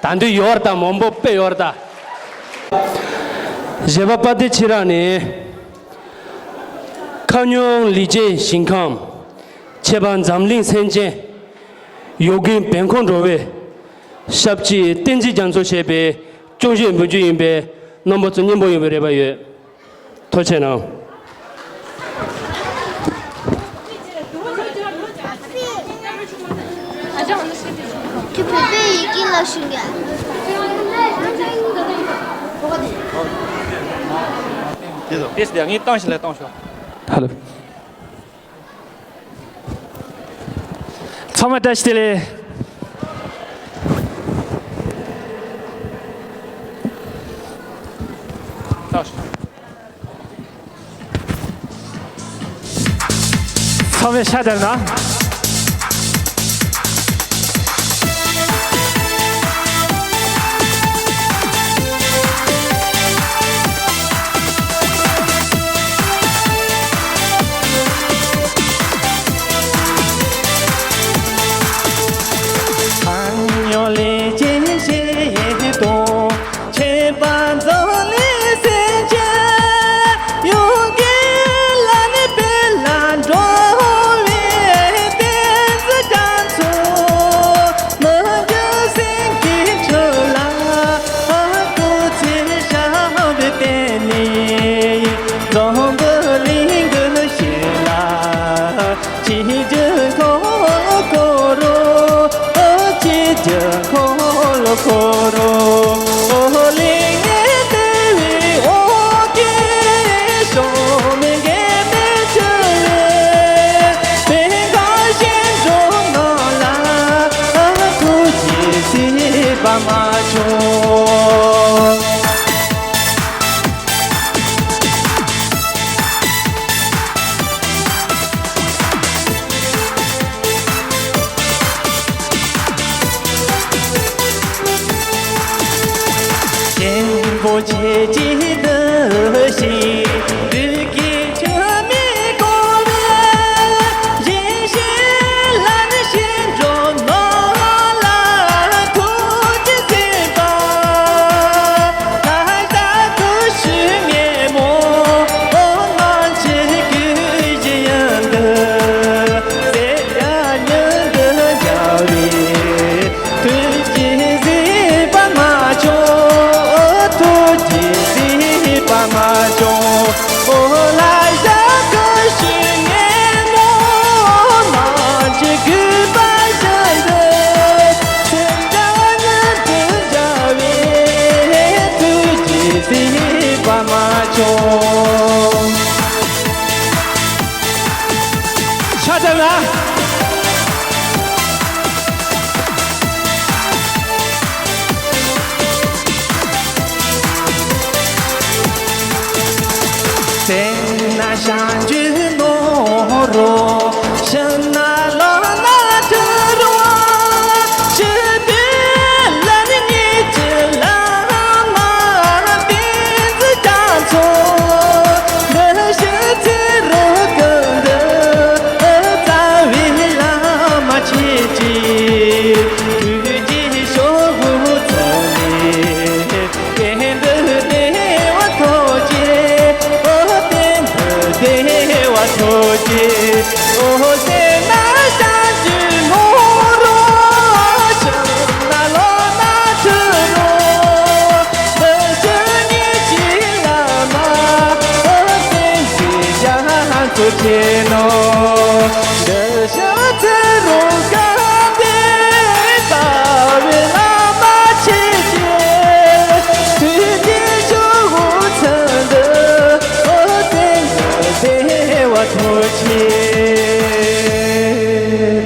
ད་དུང་ཡོད་རེད་ད། མང་པོ་དཔེ་ཡོད་རེད་ད། གཞས་པ་དཔའ་བདེ་ཆོས་རབ་ནི། ཁ་ཉུང་ལི་ཅན་ཞིང་ཁམས། ཆེ་བ་འཛམ་གླིང་སེམས་ཅན། ཡོད་དགུའི་བན་ཁོ་འགྲོ་བའི། ཞབས་ཕྱི་བསྟན་འཛིན་རྒྱ་མཚོ་ཞེས་པའི་རྐྱང་གཞས་འབུལ་རྒྱུ་ཡིན་པས། རྣམ་པ་ཚོ་སྙན་པོ་ཡོང་བའི་རེ་བ་ཡོད། ཐུགས་རྗེ་གནང་། ཁྱོད་བོད་པའི་ཡི་གེ་ལ་ཞུ་ག་དེ་ལ་ངས་བཏང་ཞིག་ལ་བཏང་ཤོག་ཧ་ལོ། ཚང་མ་བཀྲ་ཤིས་བདེ་ལེགས། ཚང་མས་ཤ་དར་ན།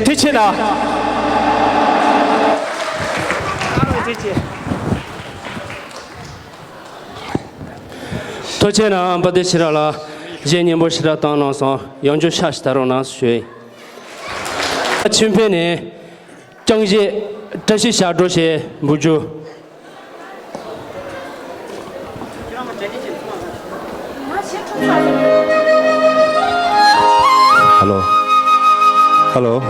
ཐུགས་རྗེ་གནང་། ཐུགས་རྗེ་གནང་། དཔའ་བདེ་ཆོས་རབ་ལགས། གཞས་སྙན་པོ་ཞེ་དྲག་བཏང་གནང་སོང་། ཡང་བསྐྱར་ཤག་ཞིག་ད་རོགས་གནང་ཞུ་ཡིན། ཆོས་འཕེལ་ནས་རྐྱང་གཞས་བཀྲ་ཤིས་ཞབས་བྲོ་ཞེས་འབུལ་རྒྱུ། ཧ་ལོ། ཧ་ལོ།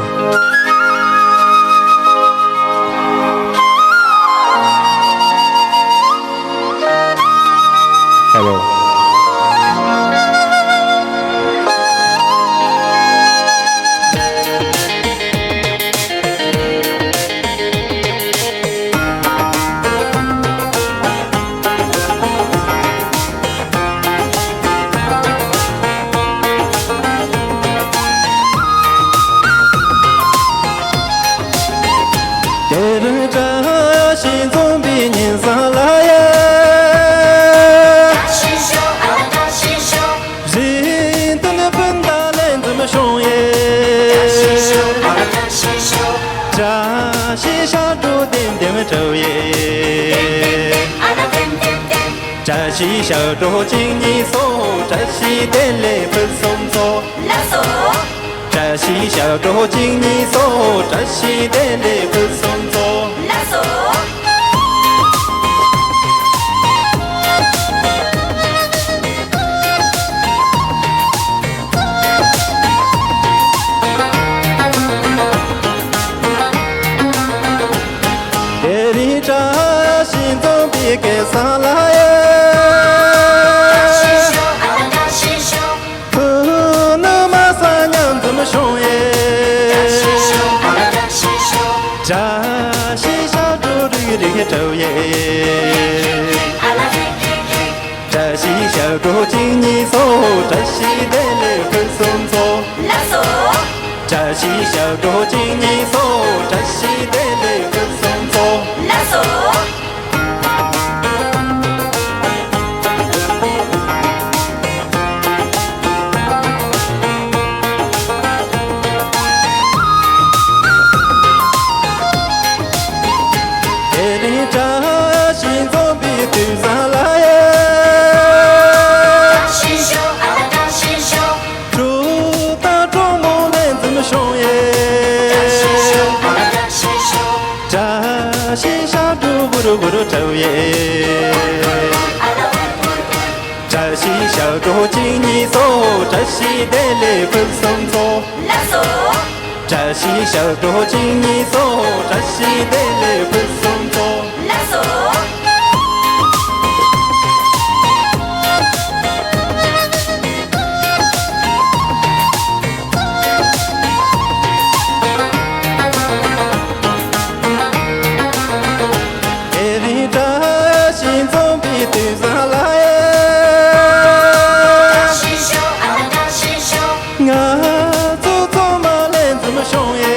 བཀྲ་ཤིས་ཞབས་བྲོ་ལྡེམ་ལྡེམ་བྲོ་ཡེ། བཀྲ་ཤིས་ཞབས་བྲོ་གཅིག་གཉིས་གསུམ། བཀྲ་ཤིས་བདེ་ལེགས་ཕུན་སུམ་ཚོགས། ལགས་སོ། བཀྲ་ཤིས་ཞབས་བྲོ་གཅིག་གཉིས་གསུམ། བཀྲ་ཤིས་བདེ་ལེགས་ཕུན་སུམ་ཚོགས། ལགས་སོ། དེ་རིང་བཀྲ་ཤིས་འཛོམས་པའི་སྐལ་བཟང་ལ་ཡ། ཕུ་ནུ་མ་ས་མཉམ་འཛོམས་བྱུང་ཡེ། བཀྲ་ཤིས་ཞབས་བྲོ་རིག་རིག་བྲོ་ཡེ། བཀྲ་ཤིས་ཞབས་བྲོ་གཅིག་གཉིས་གསུམ། བཀྲ་ཤིས་བདེ་ལེགས་ཕུན་སུམ་ཚོགས། ལགས་སོ། བཀྲ་ཤིས་ཞབས་བྲོ་གཅིག་གཉིས་གསུམ། བཀྲ་ཤིས་བདེ་ལེགས་ཕུན་སུམ་ཚོགས། ལགས་སོ། དེ་རིང་བཀྲ་ཤིས་འཛོམས་པའི་དུས་བཟང་ལ་ཡ། བཀྲ་ཤིས་ཤོག་ཨ་ལ་བཀྲ་ཤིས་ཤོག་གྲོགས་དང་གྲོགས་མོ་ལྷན་འཛོམས་བྱུང་ཡེ། བཀྲ་ཤིས་ཤོག་ཨ་ལ་བཀྲ་ཤིས་ཤོག་བཀྲ་ཤིས་ཞབས་བྲོ་བུར་བུར་བྲོ་ཡེ། ཨ་ལ་བུར་བུར་བུར། བཀྲ་ཤིས་ཞབས་བྲོ་གཅིག་གཉིས་གསུམ། བཀྲ་ཤིས་བདེ་ལེགས་ཕུན་སུམ་ཚོགས། ལགས་སོ། བཀྲ་ཤིས་ཞབས་བྲོ་གཅིག་གཉིས་གསུམ། བཀྲ་ཤིས་བདེ་ལེགས་ཕུན་སུམ་ཚོགས། ལགས་སོ། དེ་རིང་བཀྲ་ཤིས་འཛོམས་པའི་དུས་བཟང་ལ་ཡ། བཀྲ་ཤིས་ཤོག་ཨ་ལ་བཀྲ་ཤིས་ཤོག་ང་ཚོ་ཚང་མ་ལྷན་འཛོམས་བྱུང་ཡེ།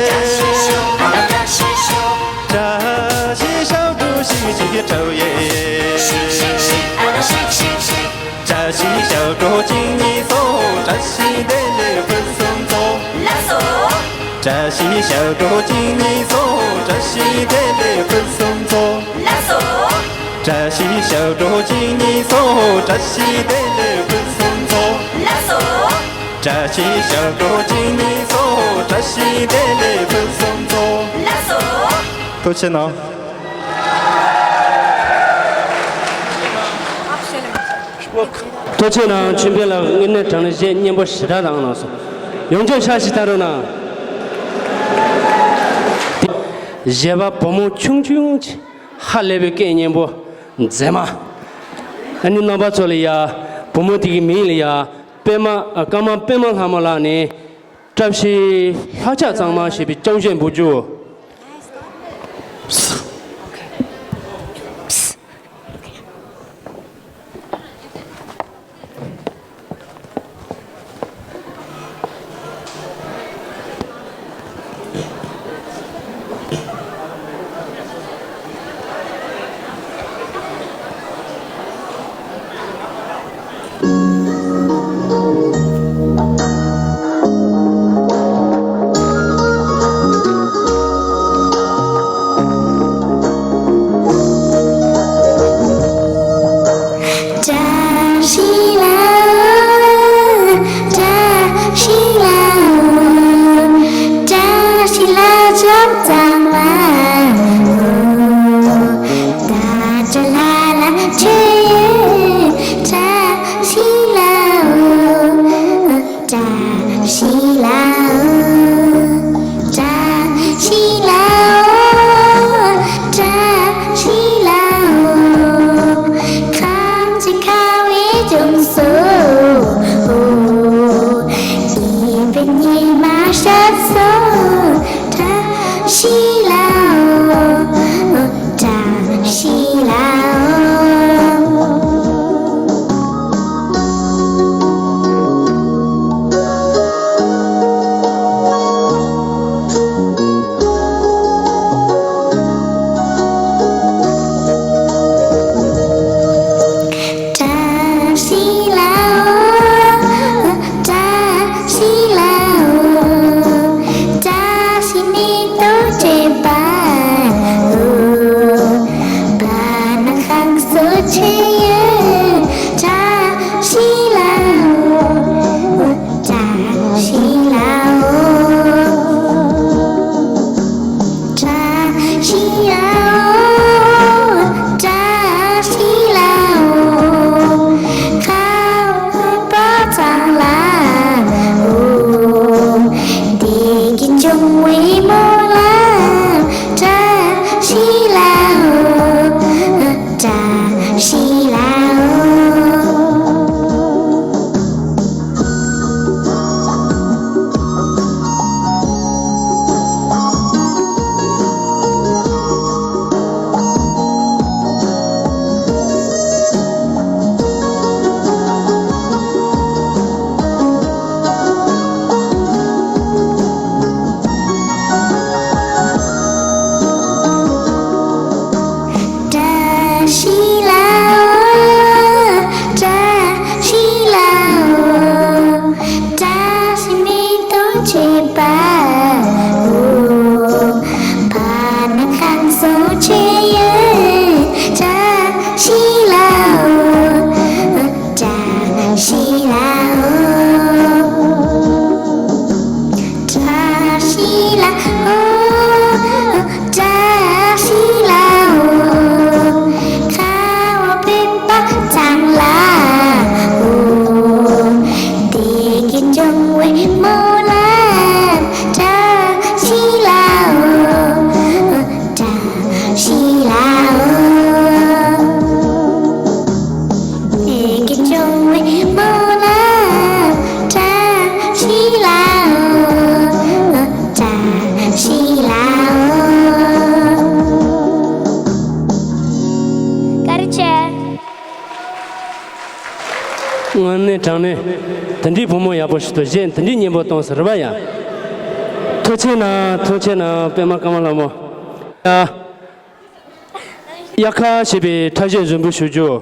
བཀྲ་ཤིས་ཤོག་ཨ་ལ་བཀྲ་ཤིས་ཤོག་བཀྲ་ཤིས་ཞབས་བྲོ་ཤིག་ཤིག་བྲོ་ཡེ། ཤིག་ཤིག་ཤིག་ཨ་ལ་ཤིག་ཤིག་ཤིག་བཀྲ་ཤིས་ཞབས་བྲོ་གཅིག་གཉིས་གསུམ། བཀྲ་ཤིས་བདེ་ལེགས་ཕུན་སུམ་ཚོགས། ལགས་སོ། བཀྲ་ཤིས་ཞབས་བྲོ་གཅིག་གཉིས་གསུམ། བཀྲ་ཤིས་བདེ་ལེགས་ཕུན་སུམ་ཚོགས། ལགས་སོ། བཀྲ་ཤིས་ཞབས་བྲོ་གཅིག་གཉིས་གསུམ། བཀྲ་ཤིས་བདེ་ལེགས་ཕུན་སུམ་ཚོགས། ལགས་སོ། བཀྲ་ཤིས་ཞབས་བྲོ་གཅིག་གཉིས་གསུམ། བཀྲ་ཤིས་བདེ་ལེགས་ཕུན་སུམ་ཚོགས། ལགས་སོ། ཐུགས་རྗེ་གནང་། ཐུགས་རྗེ་གནང་། ཆོས་འཕེལ་ལགས་དངོས་གནས་དྲང་གནས་གཞས་སྙན་པོ་ཞེ་དྲག་བཏང་གནང་སོང་། ཡོངས་ཁྱབ་ཕྱག་ཞིག་བཏང་རོགས་གནང་། གཞས་པ་བུ་མོ་ཆུང་ཆུང་ཅིག་ཧ་ལས་པའི་སྐད་སྙན་པོ་མཛེས་མ། ཨ་ནི་རྣམ་པ་ཚོ་ལ་ཡ། བུ་མོ་དེ་གི་མིང་ལ་ཡ། པད་མ། ཨ། ཀརྨ་པད་མ་ལྷ་མོ་ལགས་ནས། བཀྲ་ཤིས་ལྷ་ལྕགས་གཙང་མ་ཞེས་པའི་རྐྱང་གཞས་འབུལ་རྒྱུ། བཀྲ་ཤིས་ལྷ། བཀྲ་ཤིས་ལྷ། བཀྲ་ཤིས་ལྷ་ལྕགས་གཙང་མ། ད་བཀྲ་ལྷ་ལ་ཆོས་ཡོད། བཀྲ་ཤིས་ལྷ། བཀྲ་ཤིས་ལྷ། བཀྲ་ཤིས་ལྷ། བཀྲ་ཤིས་ལྷ། ཁམས་ཀྱི་ཁ་བའི་ལྗོངས་སུ། ཡིད་འཕེན་ཉི་མ་ཤར་སོང་། བཀྲ་ཤིས་ སྨོན་ལམ་བཀྲ་ཤིས་ལ་འོ། བཀྲ་ཤིས་ལ་འོ། བཀྲ་ཤིས་ལ་འོ། བཀྲ་ཤིས་ལ་འོ། བཀྲ་ཤིས་མེ་ཏོག་མཆོད་པ་འོ། ཕ་ནུ་ཁམས་བཟང་མཆོད་ཡོན། བཀྲ་ཤིས་ལ་འོ། བཀྲ་ཤིས་ལ་འོ། བཀྲ་ཤིས་ལ་འོ། བཀྲ་ཤིས་ལ་འོ། ཁ་བ་བུད་པ་ཚང་ལ་འོ། བདེ་སྐྱིད་འབྱུང་བའི་སྨོན་ལམ། བཀྲ་ཤིས་ལ་འོ། བཀྲ་ཤིས་ལ་འོ། བདེ་སྐྱིད་འབྱུང་བའི་སྨོན་ལམ། བཀྲ་ཤིས་ལ་འོ། བཀྲ་ཤིས་ལ་འོ། བཀའ་དྲིན་ཆེ། དངོས་གནས་དྲང་གནས་དེ་འདྲའི་བུ་མོ་ཡག་པོ་ཞིག་ཏུ་གཞས་དེ་འདྲའི་སྙན་པོ་གཏོང་ཟེར་བ་ཡ། ཐུགས་རྗེ་གནང་། ཐུགས་རྗེ་གནང་། པད་མ་ཀརྨ་ལྷ་མོ། ཡ། དབྱར་ཁ་ཞེས་པའི་ཕྲ་གཞས་རྫུན་པོ་ཞུ་རྒྱུ།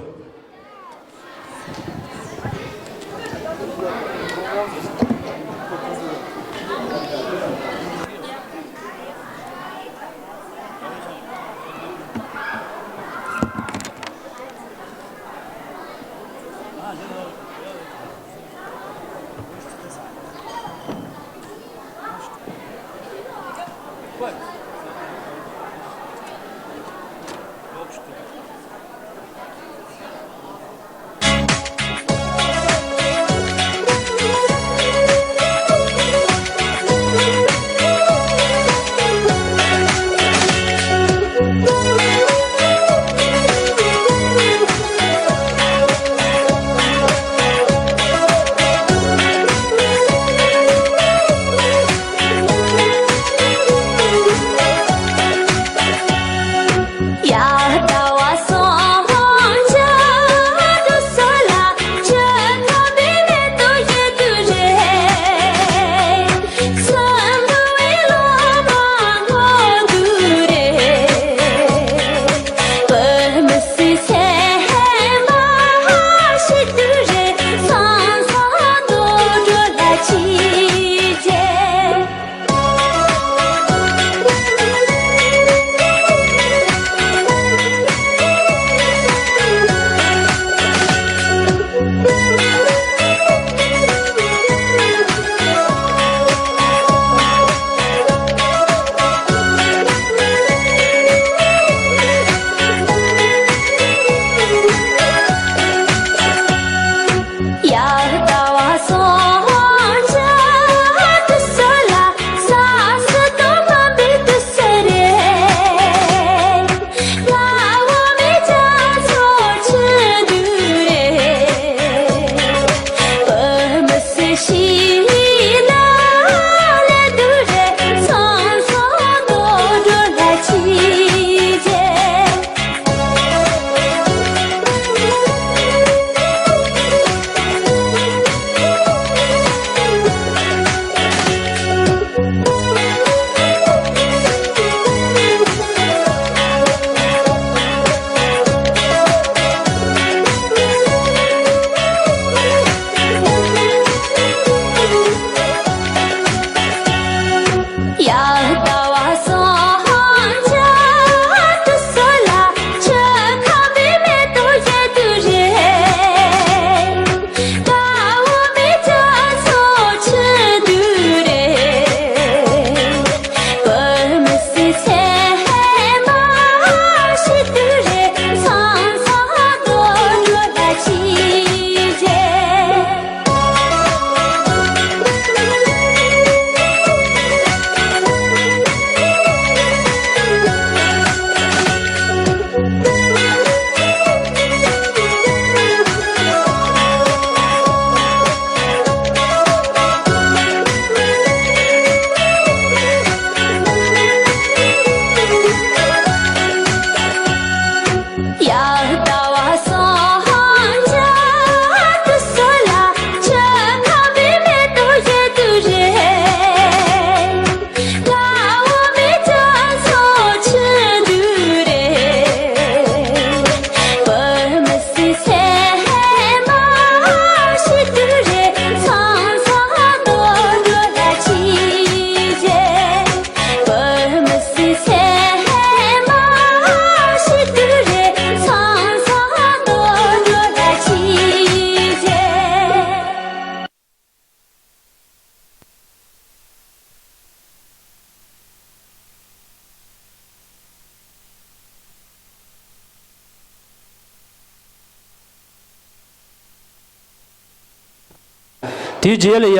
དེའི་རྗེས་ལ་ཡ།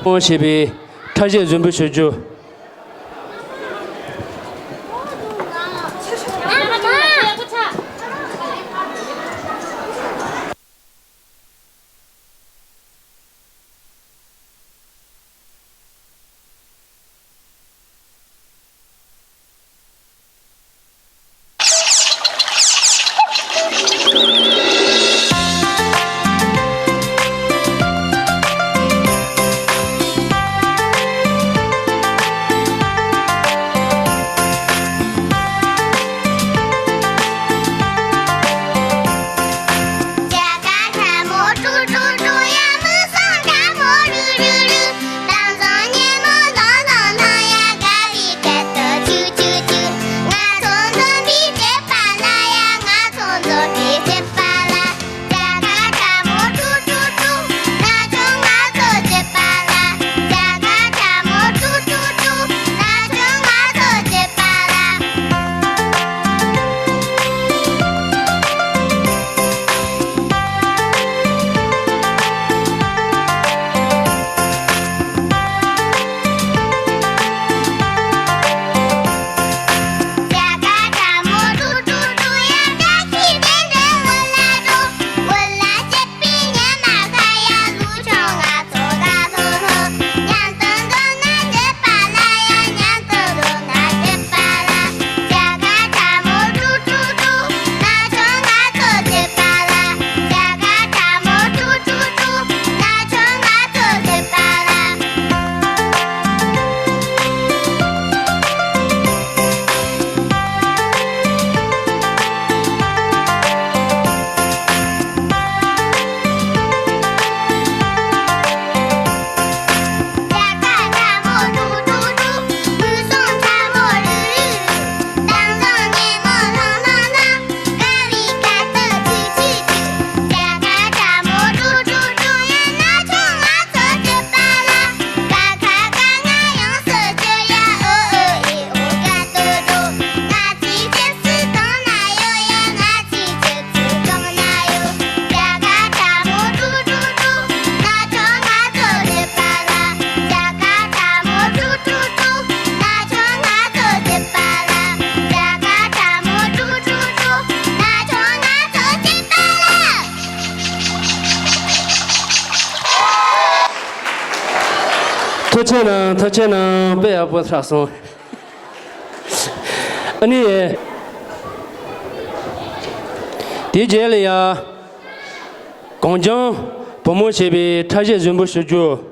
ཞེས་པའི་ཕྲ་ཤད་རྫུན་འབུལ་ཞུ་རྒྱུ། ཐུགས་རྗེ་གནང་། ཐུགས་རྗེ་གནང་། དཔེ་ཡག་པོ་ཆགས་སོང་། ཨ་ནི། དེའི་རྗེས་ལ་ཡ། གངས་ལྗོངས་བུ་མོ་ཞེས་པའི་ཕྲ་ཤད་རྫུན་འབུལ་ཞུ་རྒྱུ།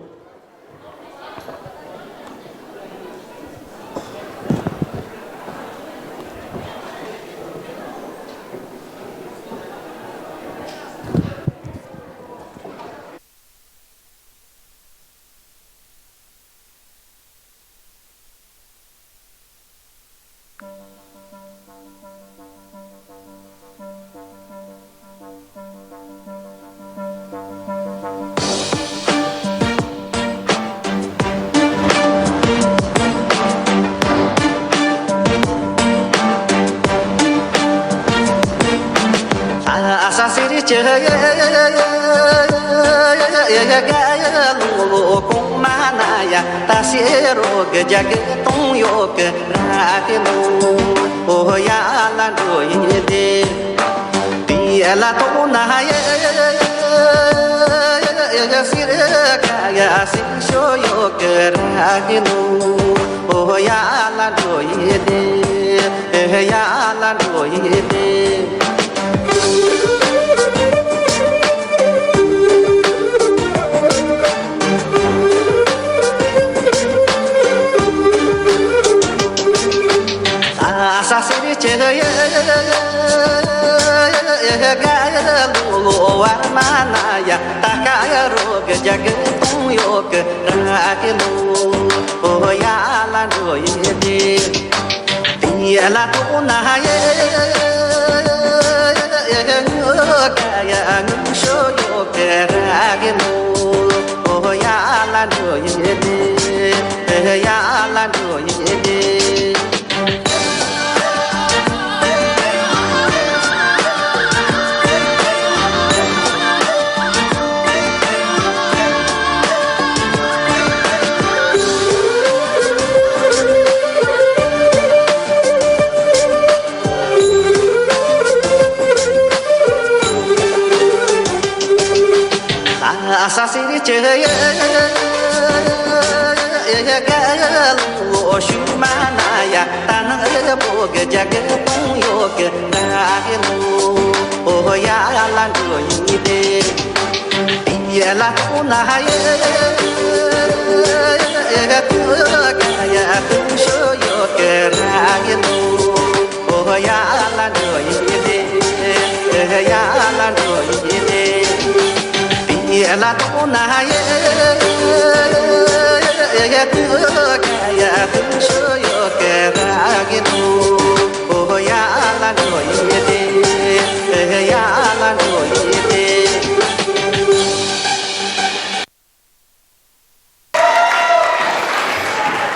ཨ་ས་སི་རི་ཅི་ཡ་ལུ་ལུ་གོང་མ་ན་ཡ། ད་སེ་རོ་གི་རྒྱ་གི་གཏོང་ཡོད་གི་ར་གི་ལུ། ཨོ་ཡ་ལ་འགྲོ་ཡིན་དེ། དེ་ལ་ཐོག་ན་ཡ་སི་རི་ཀ་ཡ་སི་ཤོ་ཡོད་གི་ར་གི་ལུ། ཨོ་ཡ་ལ་འགྲོ་ཡིན་དེ། ཡ་ལ་འགྲོ་ཡིན་དེ། ས་སེ་རི་ཅི་ཡ་ག་ལུ་ལུ་བར་མ་ན་ཡ། ད་ཀ་ཡ་རོ་གི་རྒྱ་གི་གཏོང་ཡོད་གི་ར་གི་ལུ། ཨོ་ཡ་ལ་འགྲོ་ཡིན་དེ། དེ་ལ་ཐོག་ན་ཡ་ངུ་ཀ་ཡ་ངུ་ཤོ་ཡོད་གི་ར་གི་ལུ། ཨོ་ཡ་ལ་འགྲོ་ཡིན་དེ། ཡ་ལ་འགྲོ་ཡིན་དེ།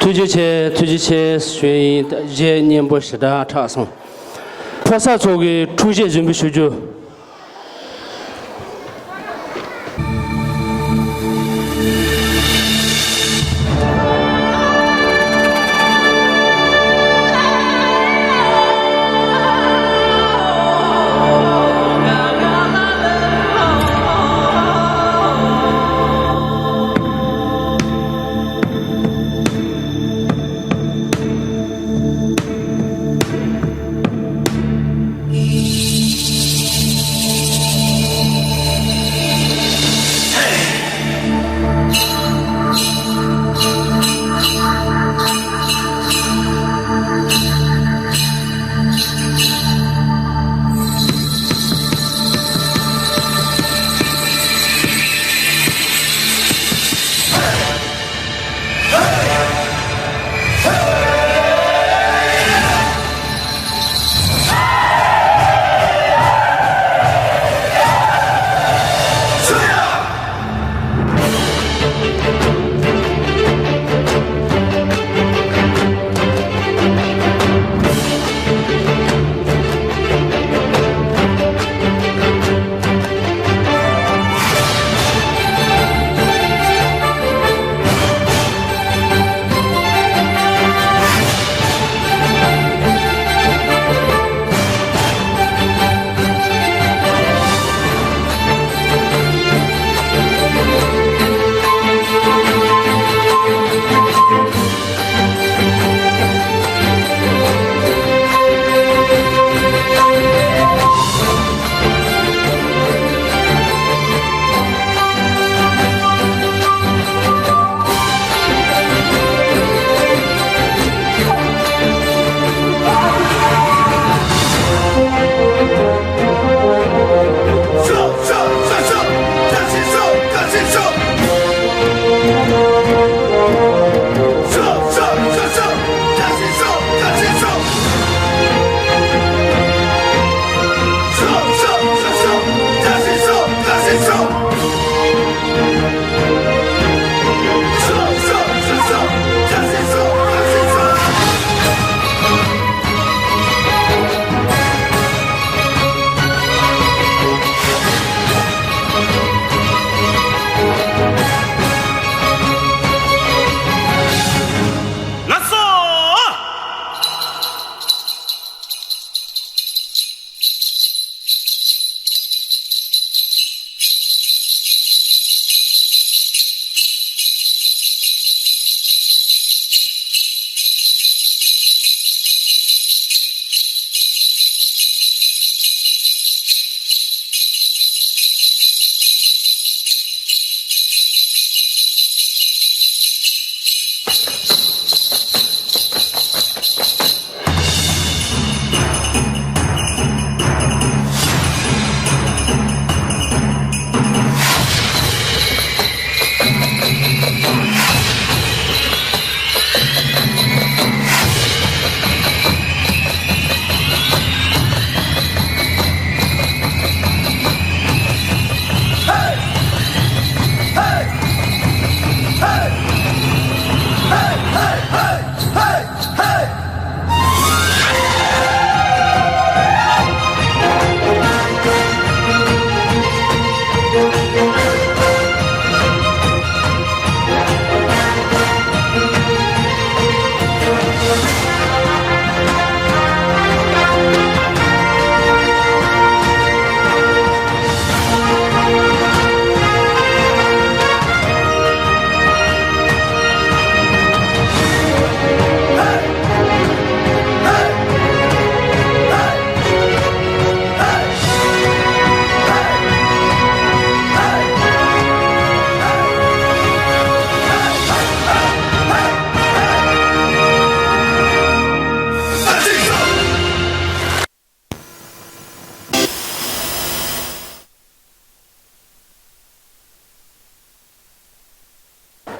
ཐུགས་རྗེ་ཆེ། ཐུགས་རྗེ་ཆེ་ཞུ་ཡིན། རྗེ་སྙན་པོ་ཞེ་དྲག་གྲགས་སོང་། ཕོ་གསར་ཚོ་གིས་ཐུགས་རྗེ་ཆེ་ཞུ་རྒྱུ།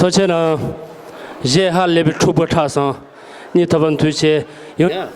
ཐུགས་རྗེ་གནང་། གཞས་ཧ་ལས་པའི་འཁྲུག་པོ་ཆགས་སོང་། སྙིང་ཐག་པ་འཐུ་བྱས་ཡོང་།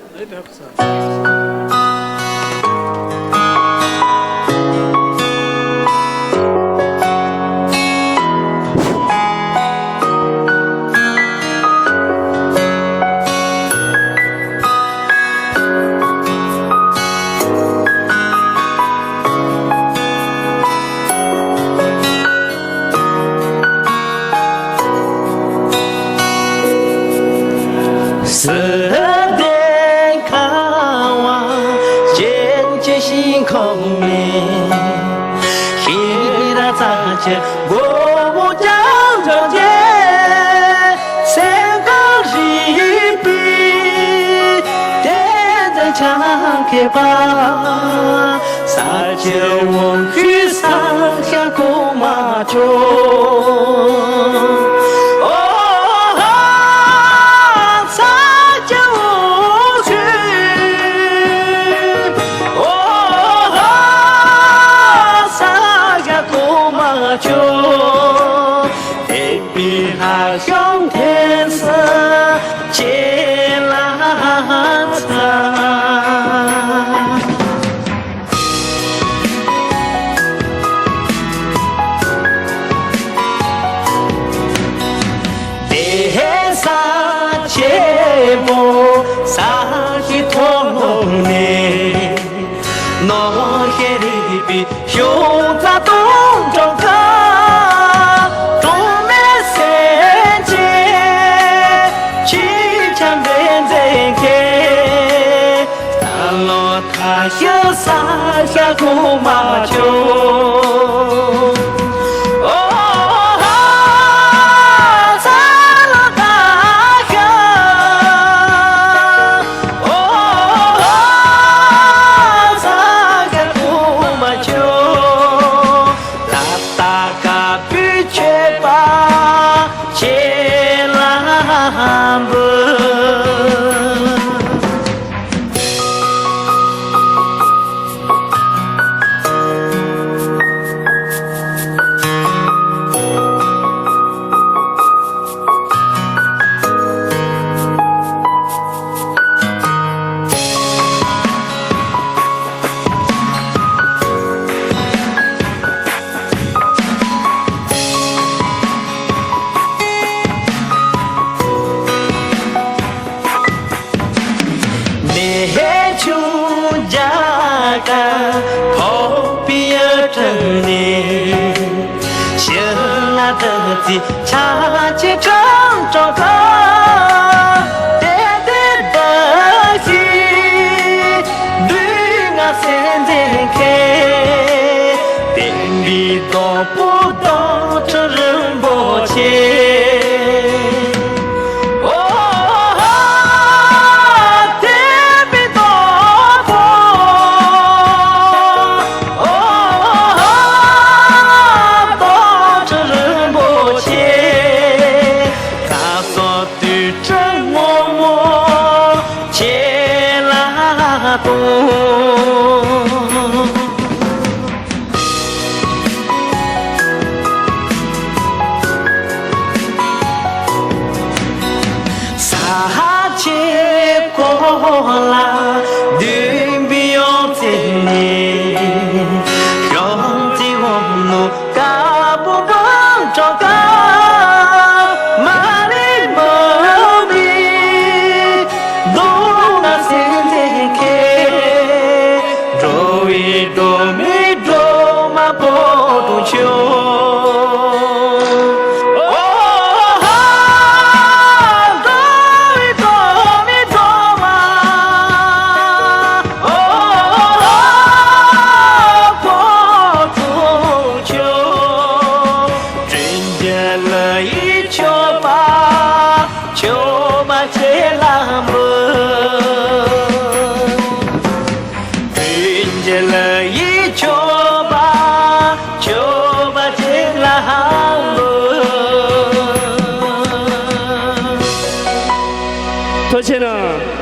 ཐུགས་རྗེ་གནང་།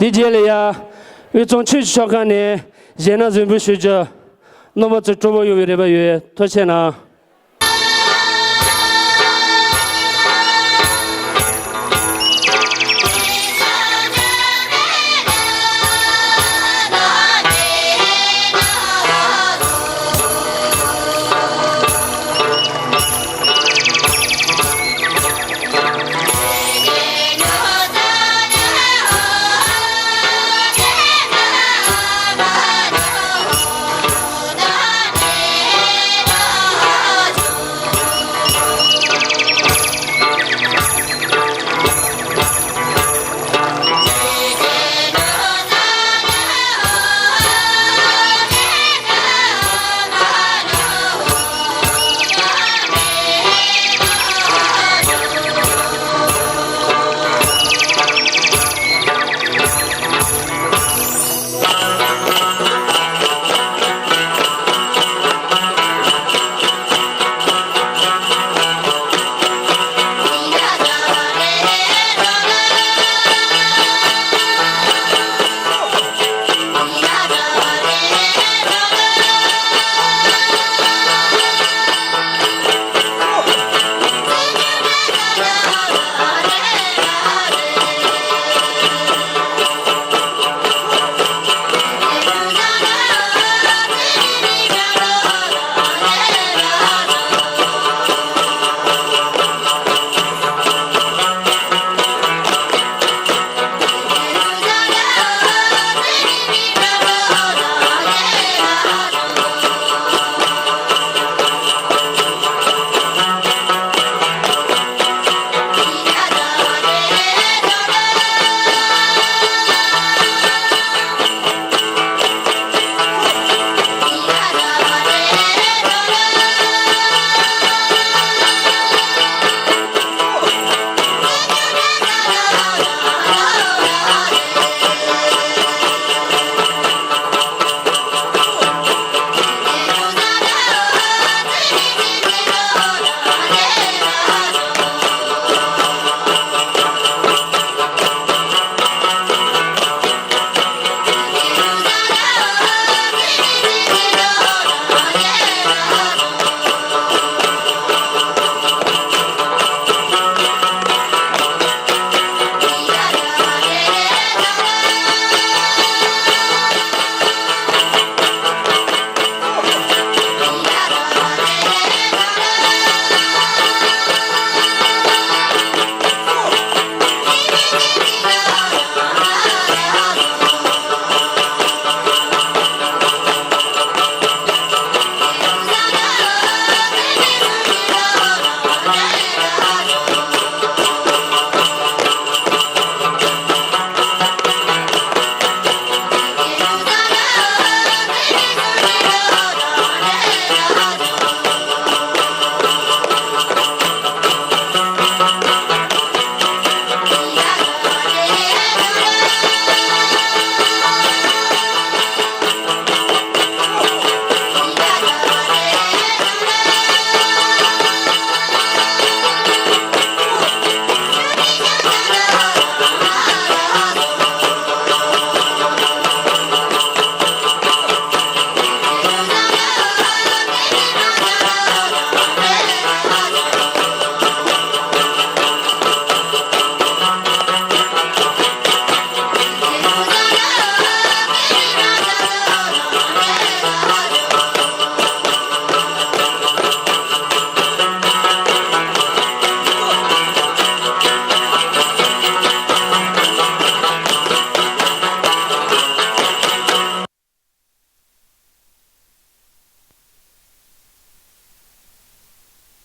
དེའི་རྗེས་ལ་ཡ། དབུས་གཙང་ཆོས་ཀྱི་ཆོ་ག་ནས་གཞས་སྣ་གཟིགས་འབུལ་ཞུ་རྒྱུ། རྣམ་པ་ཚོ་སྤྲོ་པོ་ཡོང་བའི་རེ་བ་ཡོད། ཐུགས་རྗེ་གནང་།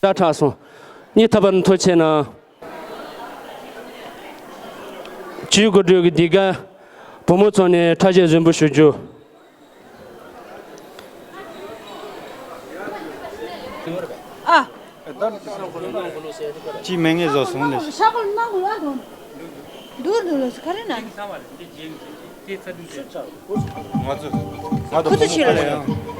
སྒྲ་གྲགས་སོང་། སྙིང་ཐག་པ་ནས་ཐུགས་རྗེ་གནང་། ཇུས་འགོད་གྲོས་ཀྱི་འདི་ག་བུ་མོ་ཚོ་ནས་ཁྲ་ཆས་གཟིགས་འབུལ་ཞུ་རྒྱུ། ཨ། ཅི་མེད་ངེས་བཟོ་སོང་ལེ། ཤ་ཁོལ་ནང་དུ་ཨ་འགྲོ། འདུར་འདུར་ལོ་སི་ཁ་རེ་ན། ང་ཚོ་ང་ཚོ་ཁུ་ཚུར་ཕྱི་ལ་ཡང་།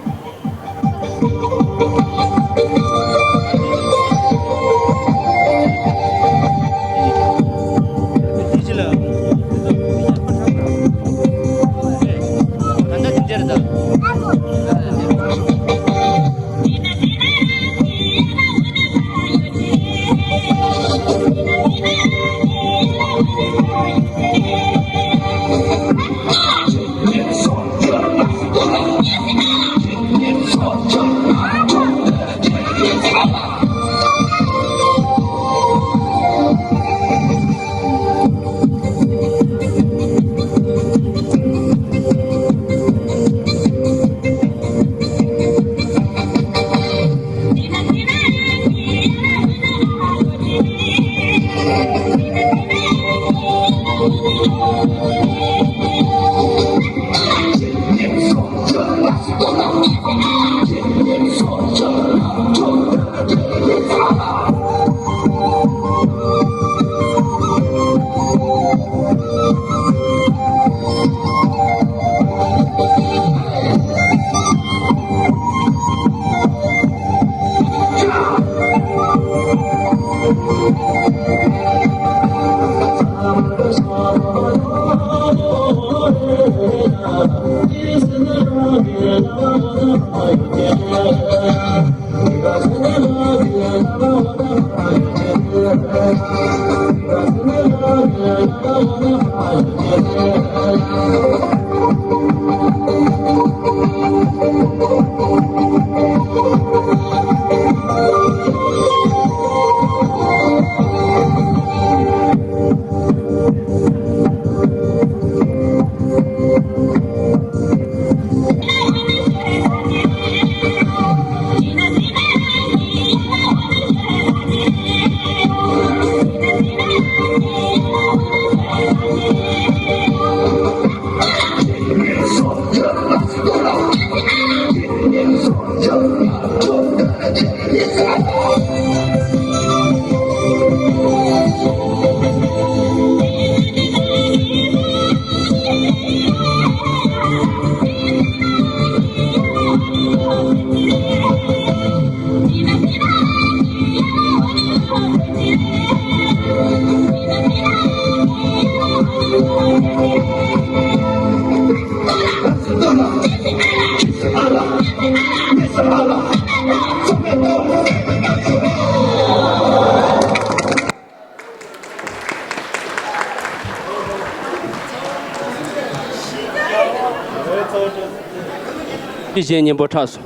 གཞས་སྙན་པོ་གྲགས་སོང་།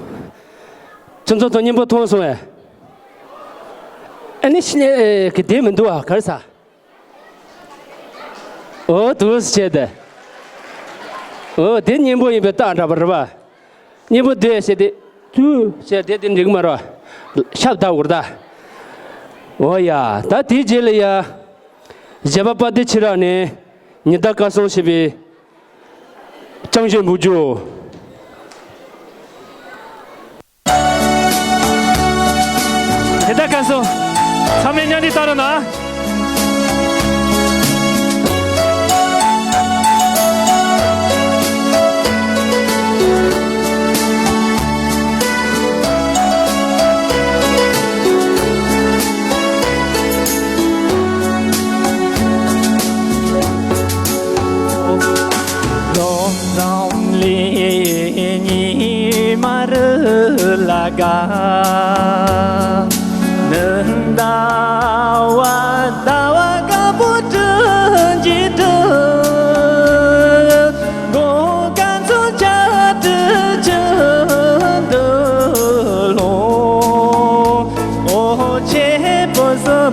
ཁྱེད་ཚོ་ཚོ་སྙན་པོ་མཐོང་སོང་ངས། ཨ་ནི་ཤི་ནས་གི་དེ་མི་འདུག་ཨ། གར་ས། འོ་དུས་བྱས་ཏེ། འོ་དེ་སྙན་པོ་ཡིན་པའི་རྟགས་འདྲ་པོ་རེད་པ། སྙན་པོ་དེ་བྱས་ཏེ། དུས་བྱས་ཏེ་དེ་འགྲིག་མ་རེད། ཤབ་ད་འུར་ད། འོ་ཡ། ད་དེའི་རྗེས་ལ་ཡ། གཞས་པ་དཔལ་ལྡན་ཆོས་གྲགས་ནས་ཉི་ཟླ་སྐལ་བཟང་ཞེས་པའི། ཅང་ཞོན་འབུ་ཇོ། དེ་ལྟར་ཁ་སོ། ཚང་མས་མཉམ་འདི་ལྟ་རོགས་གནང་། ལོ་འཛམ་གླིང་ཉི་མ་རུ་ལ་དགའ། ནི་ཟླ་བ་ཟླ་བ་དཀར་པོ་དྲི་འཇིགས་དྲི། གོ་ག་ཚོ་ཆ་དྲི་ཆུ་འདི་ལོ། ཨོ་ཆེ་པོ་སུ་མ་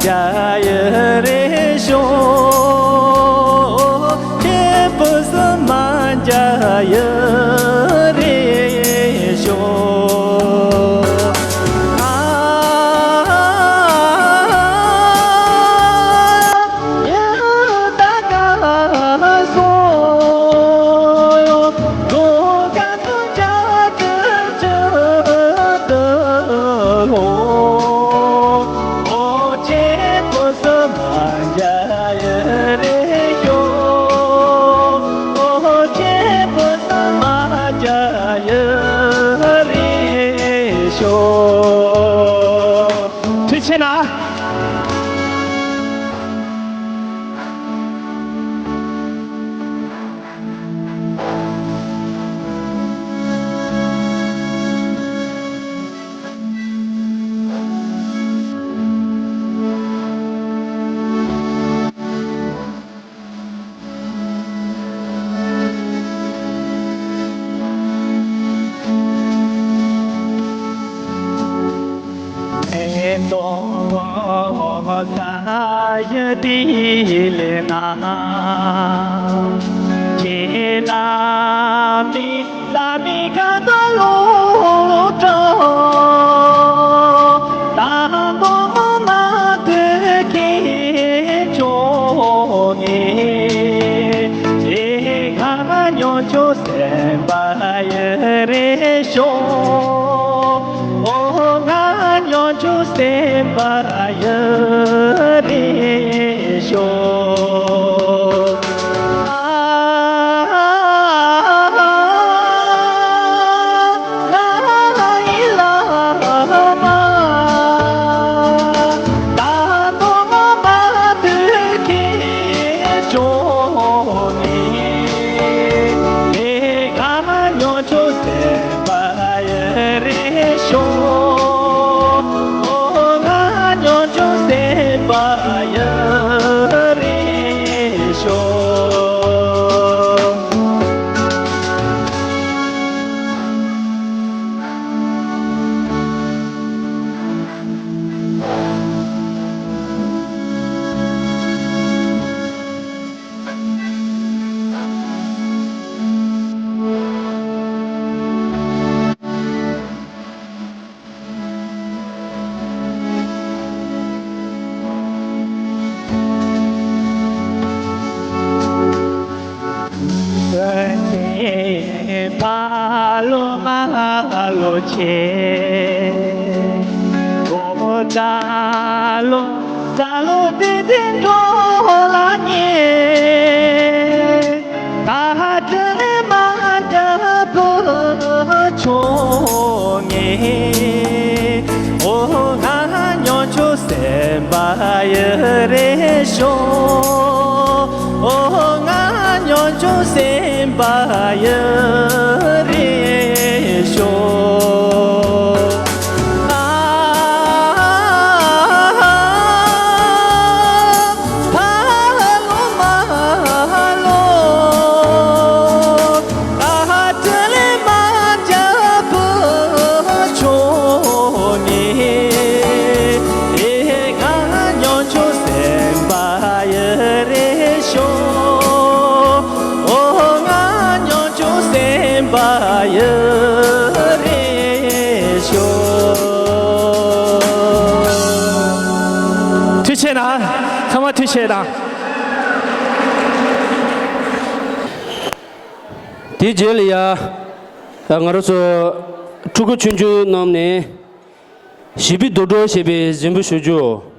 འཇའ་ཡི་རེ་ཤོ། ཆེ་པོ་སུ་མ་འཇའ་ཡི་རེ་ཤོ། ཨ། ཐུགས་ཆེ་ན། སེམས་དཔའ་ཡུན་རིང་ཤོག་ཨོ་ང་སྙོམས་འཇུག་སེམས་དཔའ་ཡུན་རིང་ཤོག་ཐུགས་རྗེ་གནང་། ཚང་མ་ཐུགས་རྗེ་གནང་། དེའི་རྗེས་ལ་ཡ། ང་རང་ཚོ་ཕྲུ་གུ་ཆུང་ཆུང་རྣམས་ནས་ཞི་བའི་དུག་སྦྲུལ་ཞེས་པའི་གཟིགས་འབུལ་ཞུ་རྒྱུ།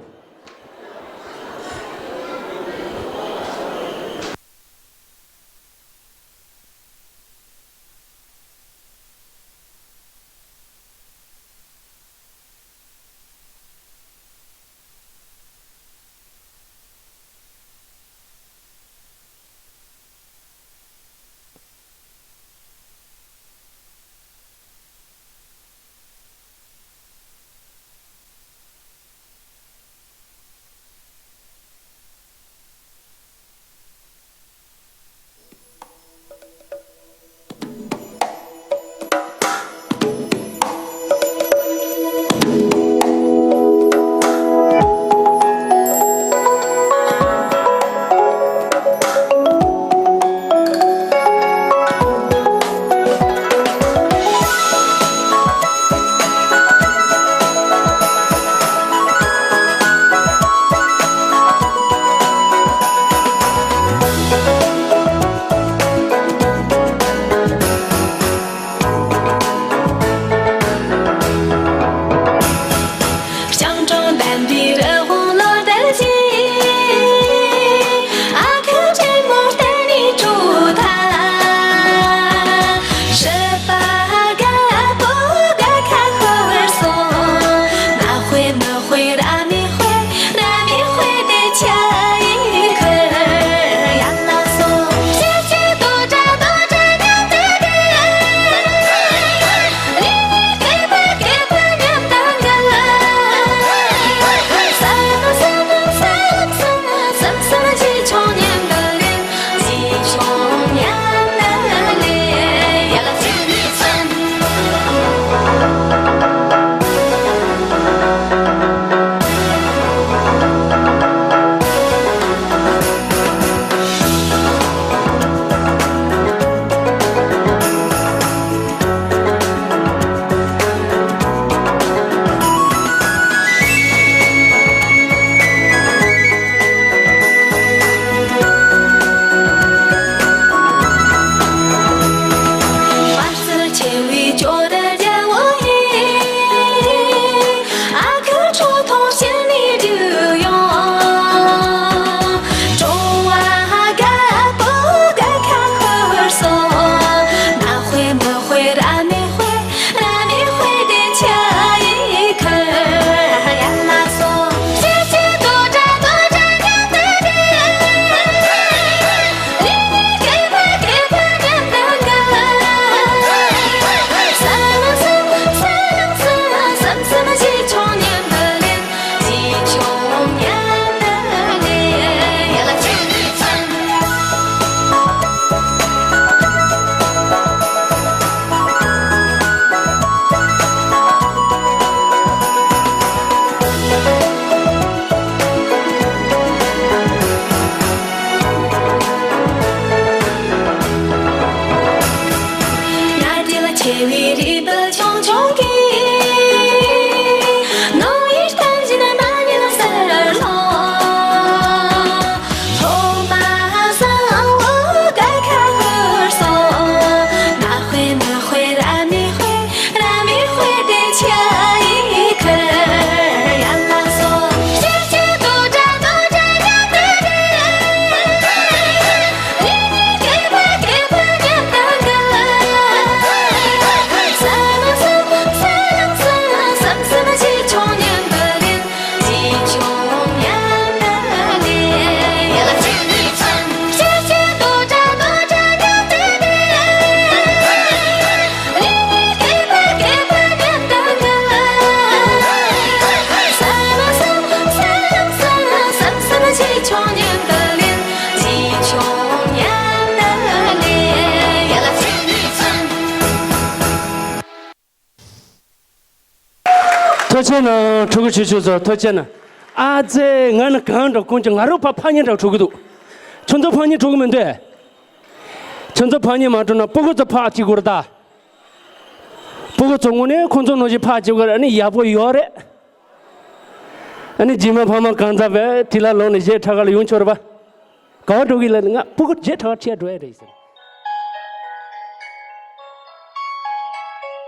ན་ཕྲུ་གུ་ཆུང་ཆུང་ཚོ་ཐུགས་རྗེ་ཆེ་ན། ཨ་ཙེ། ང་ནི་གང་འདྲ་ཀུན་གྱི་ང་རང་ཕར་ཕར་ཉིན་འདྲ་ཕྲུ་གུ་འདུག་ཁྱོད་ཚོ་ཕར་ཉིན་ཕྲུ་གུ་མི་འདུག་ཁྱོད་ཚོ་ཕར་ཉིན་མ་འགྲོ་ན་སྤུ་གུ་ཚོ་ཕར་གཅིག་དགོས་རེད་ད། སྤུ་གུ་ཚོ་དངོས་གནས་ཁོང་ཚོ་ནང་བཞིན་ཕར་གཅིག་དགོས་རེད། ཨ་ནི་ཡག་པོ་ཡོད་རེད། ཨ་ནི་རྗེས་མ་ཕ་མ་གང་ཚ་བས་དེ་ལ་ལོག་ནས་གཞས་འཁྲབ་ག་ལ་ཡོང་ཆོག་རེད་པ། ག་བ་འགྲོ་གི་ལ་ནི་ང་སྤུ་གུ་གཞས་འཁྲབ་ག་ཁྲིད་འགྲོ་ཡ་རེད་ཟེར།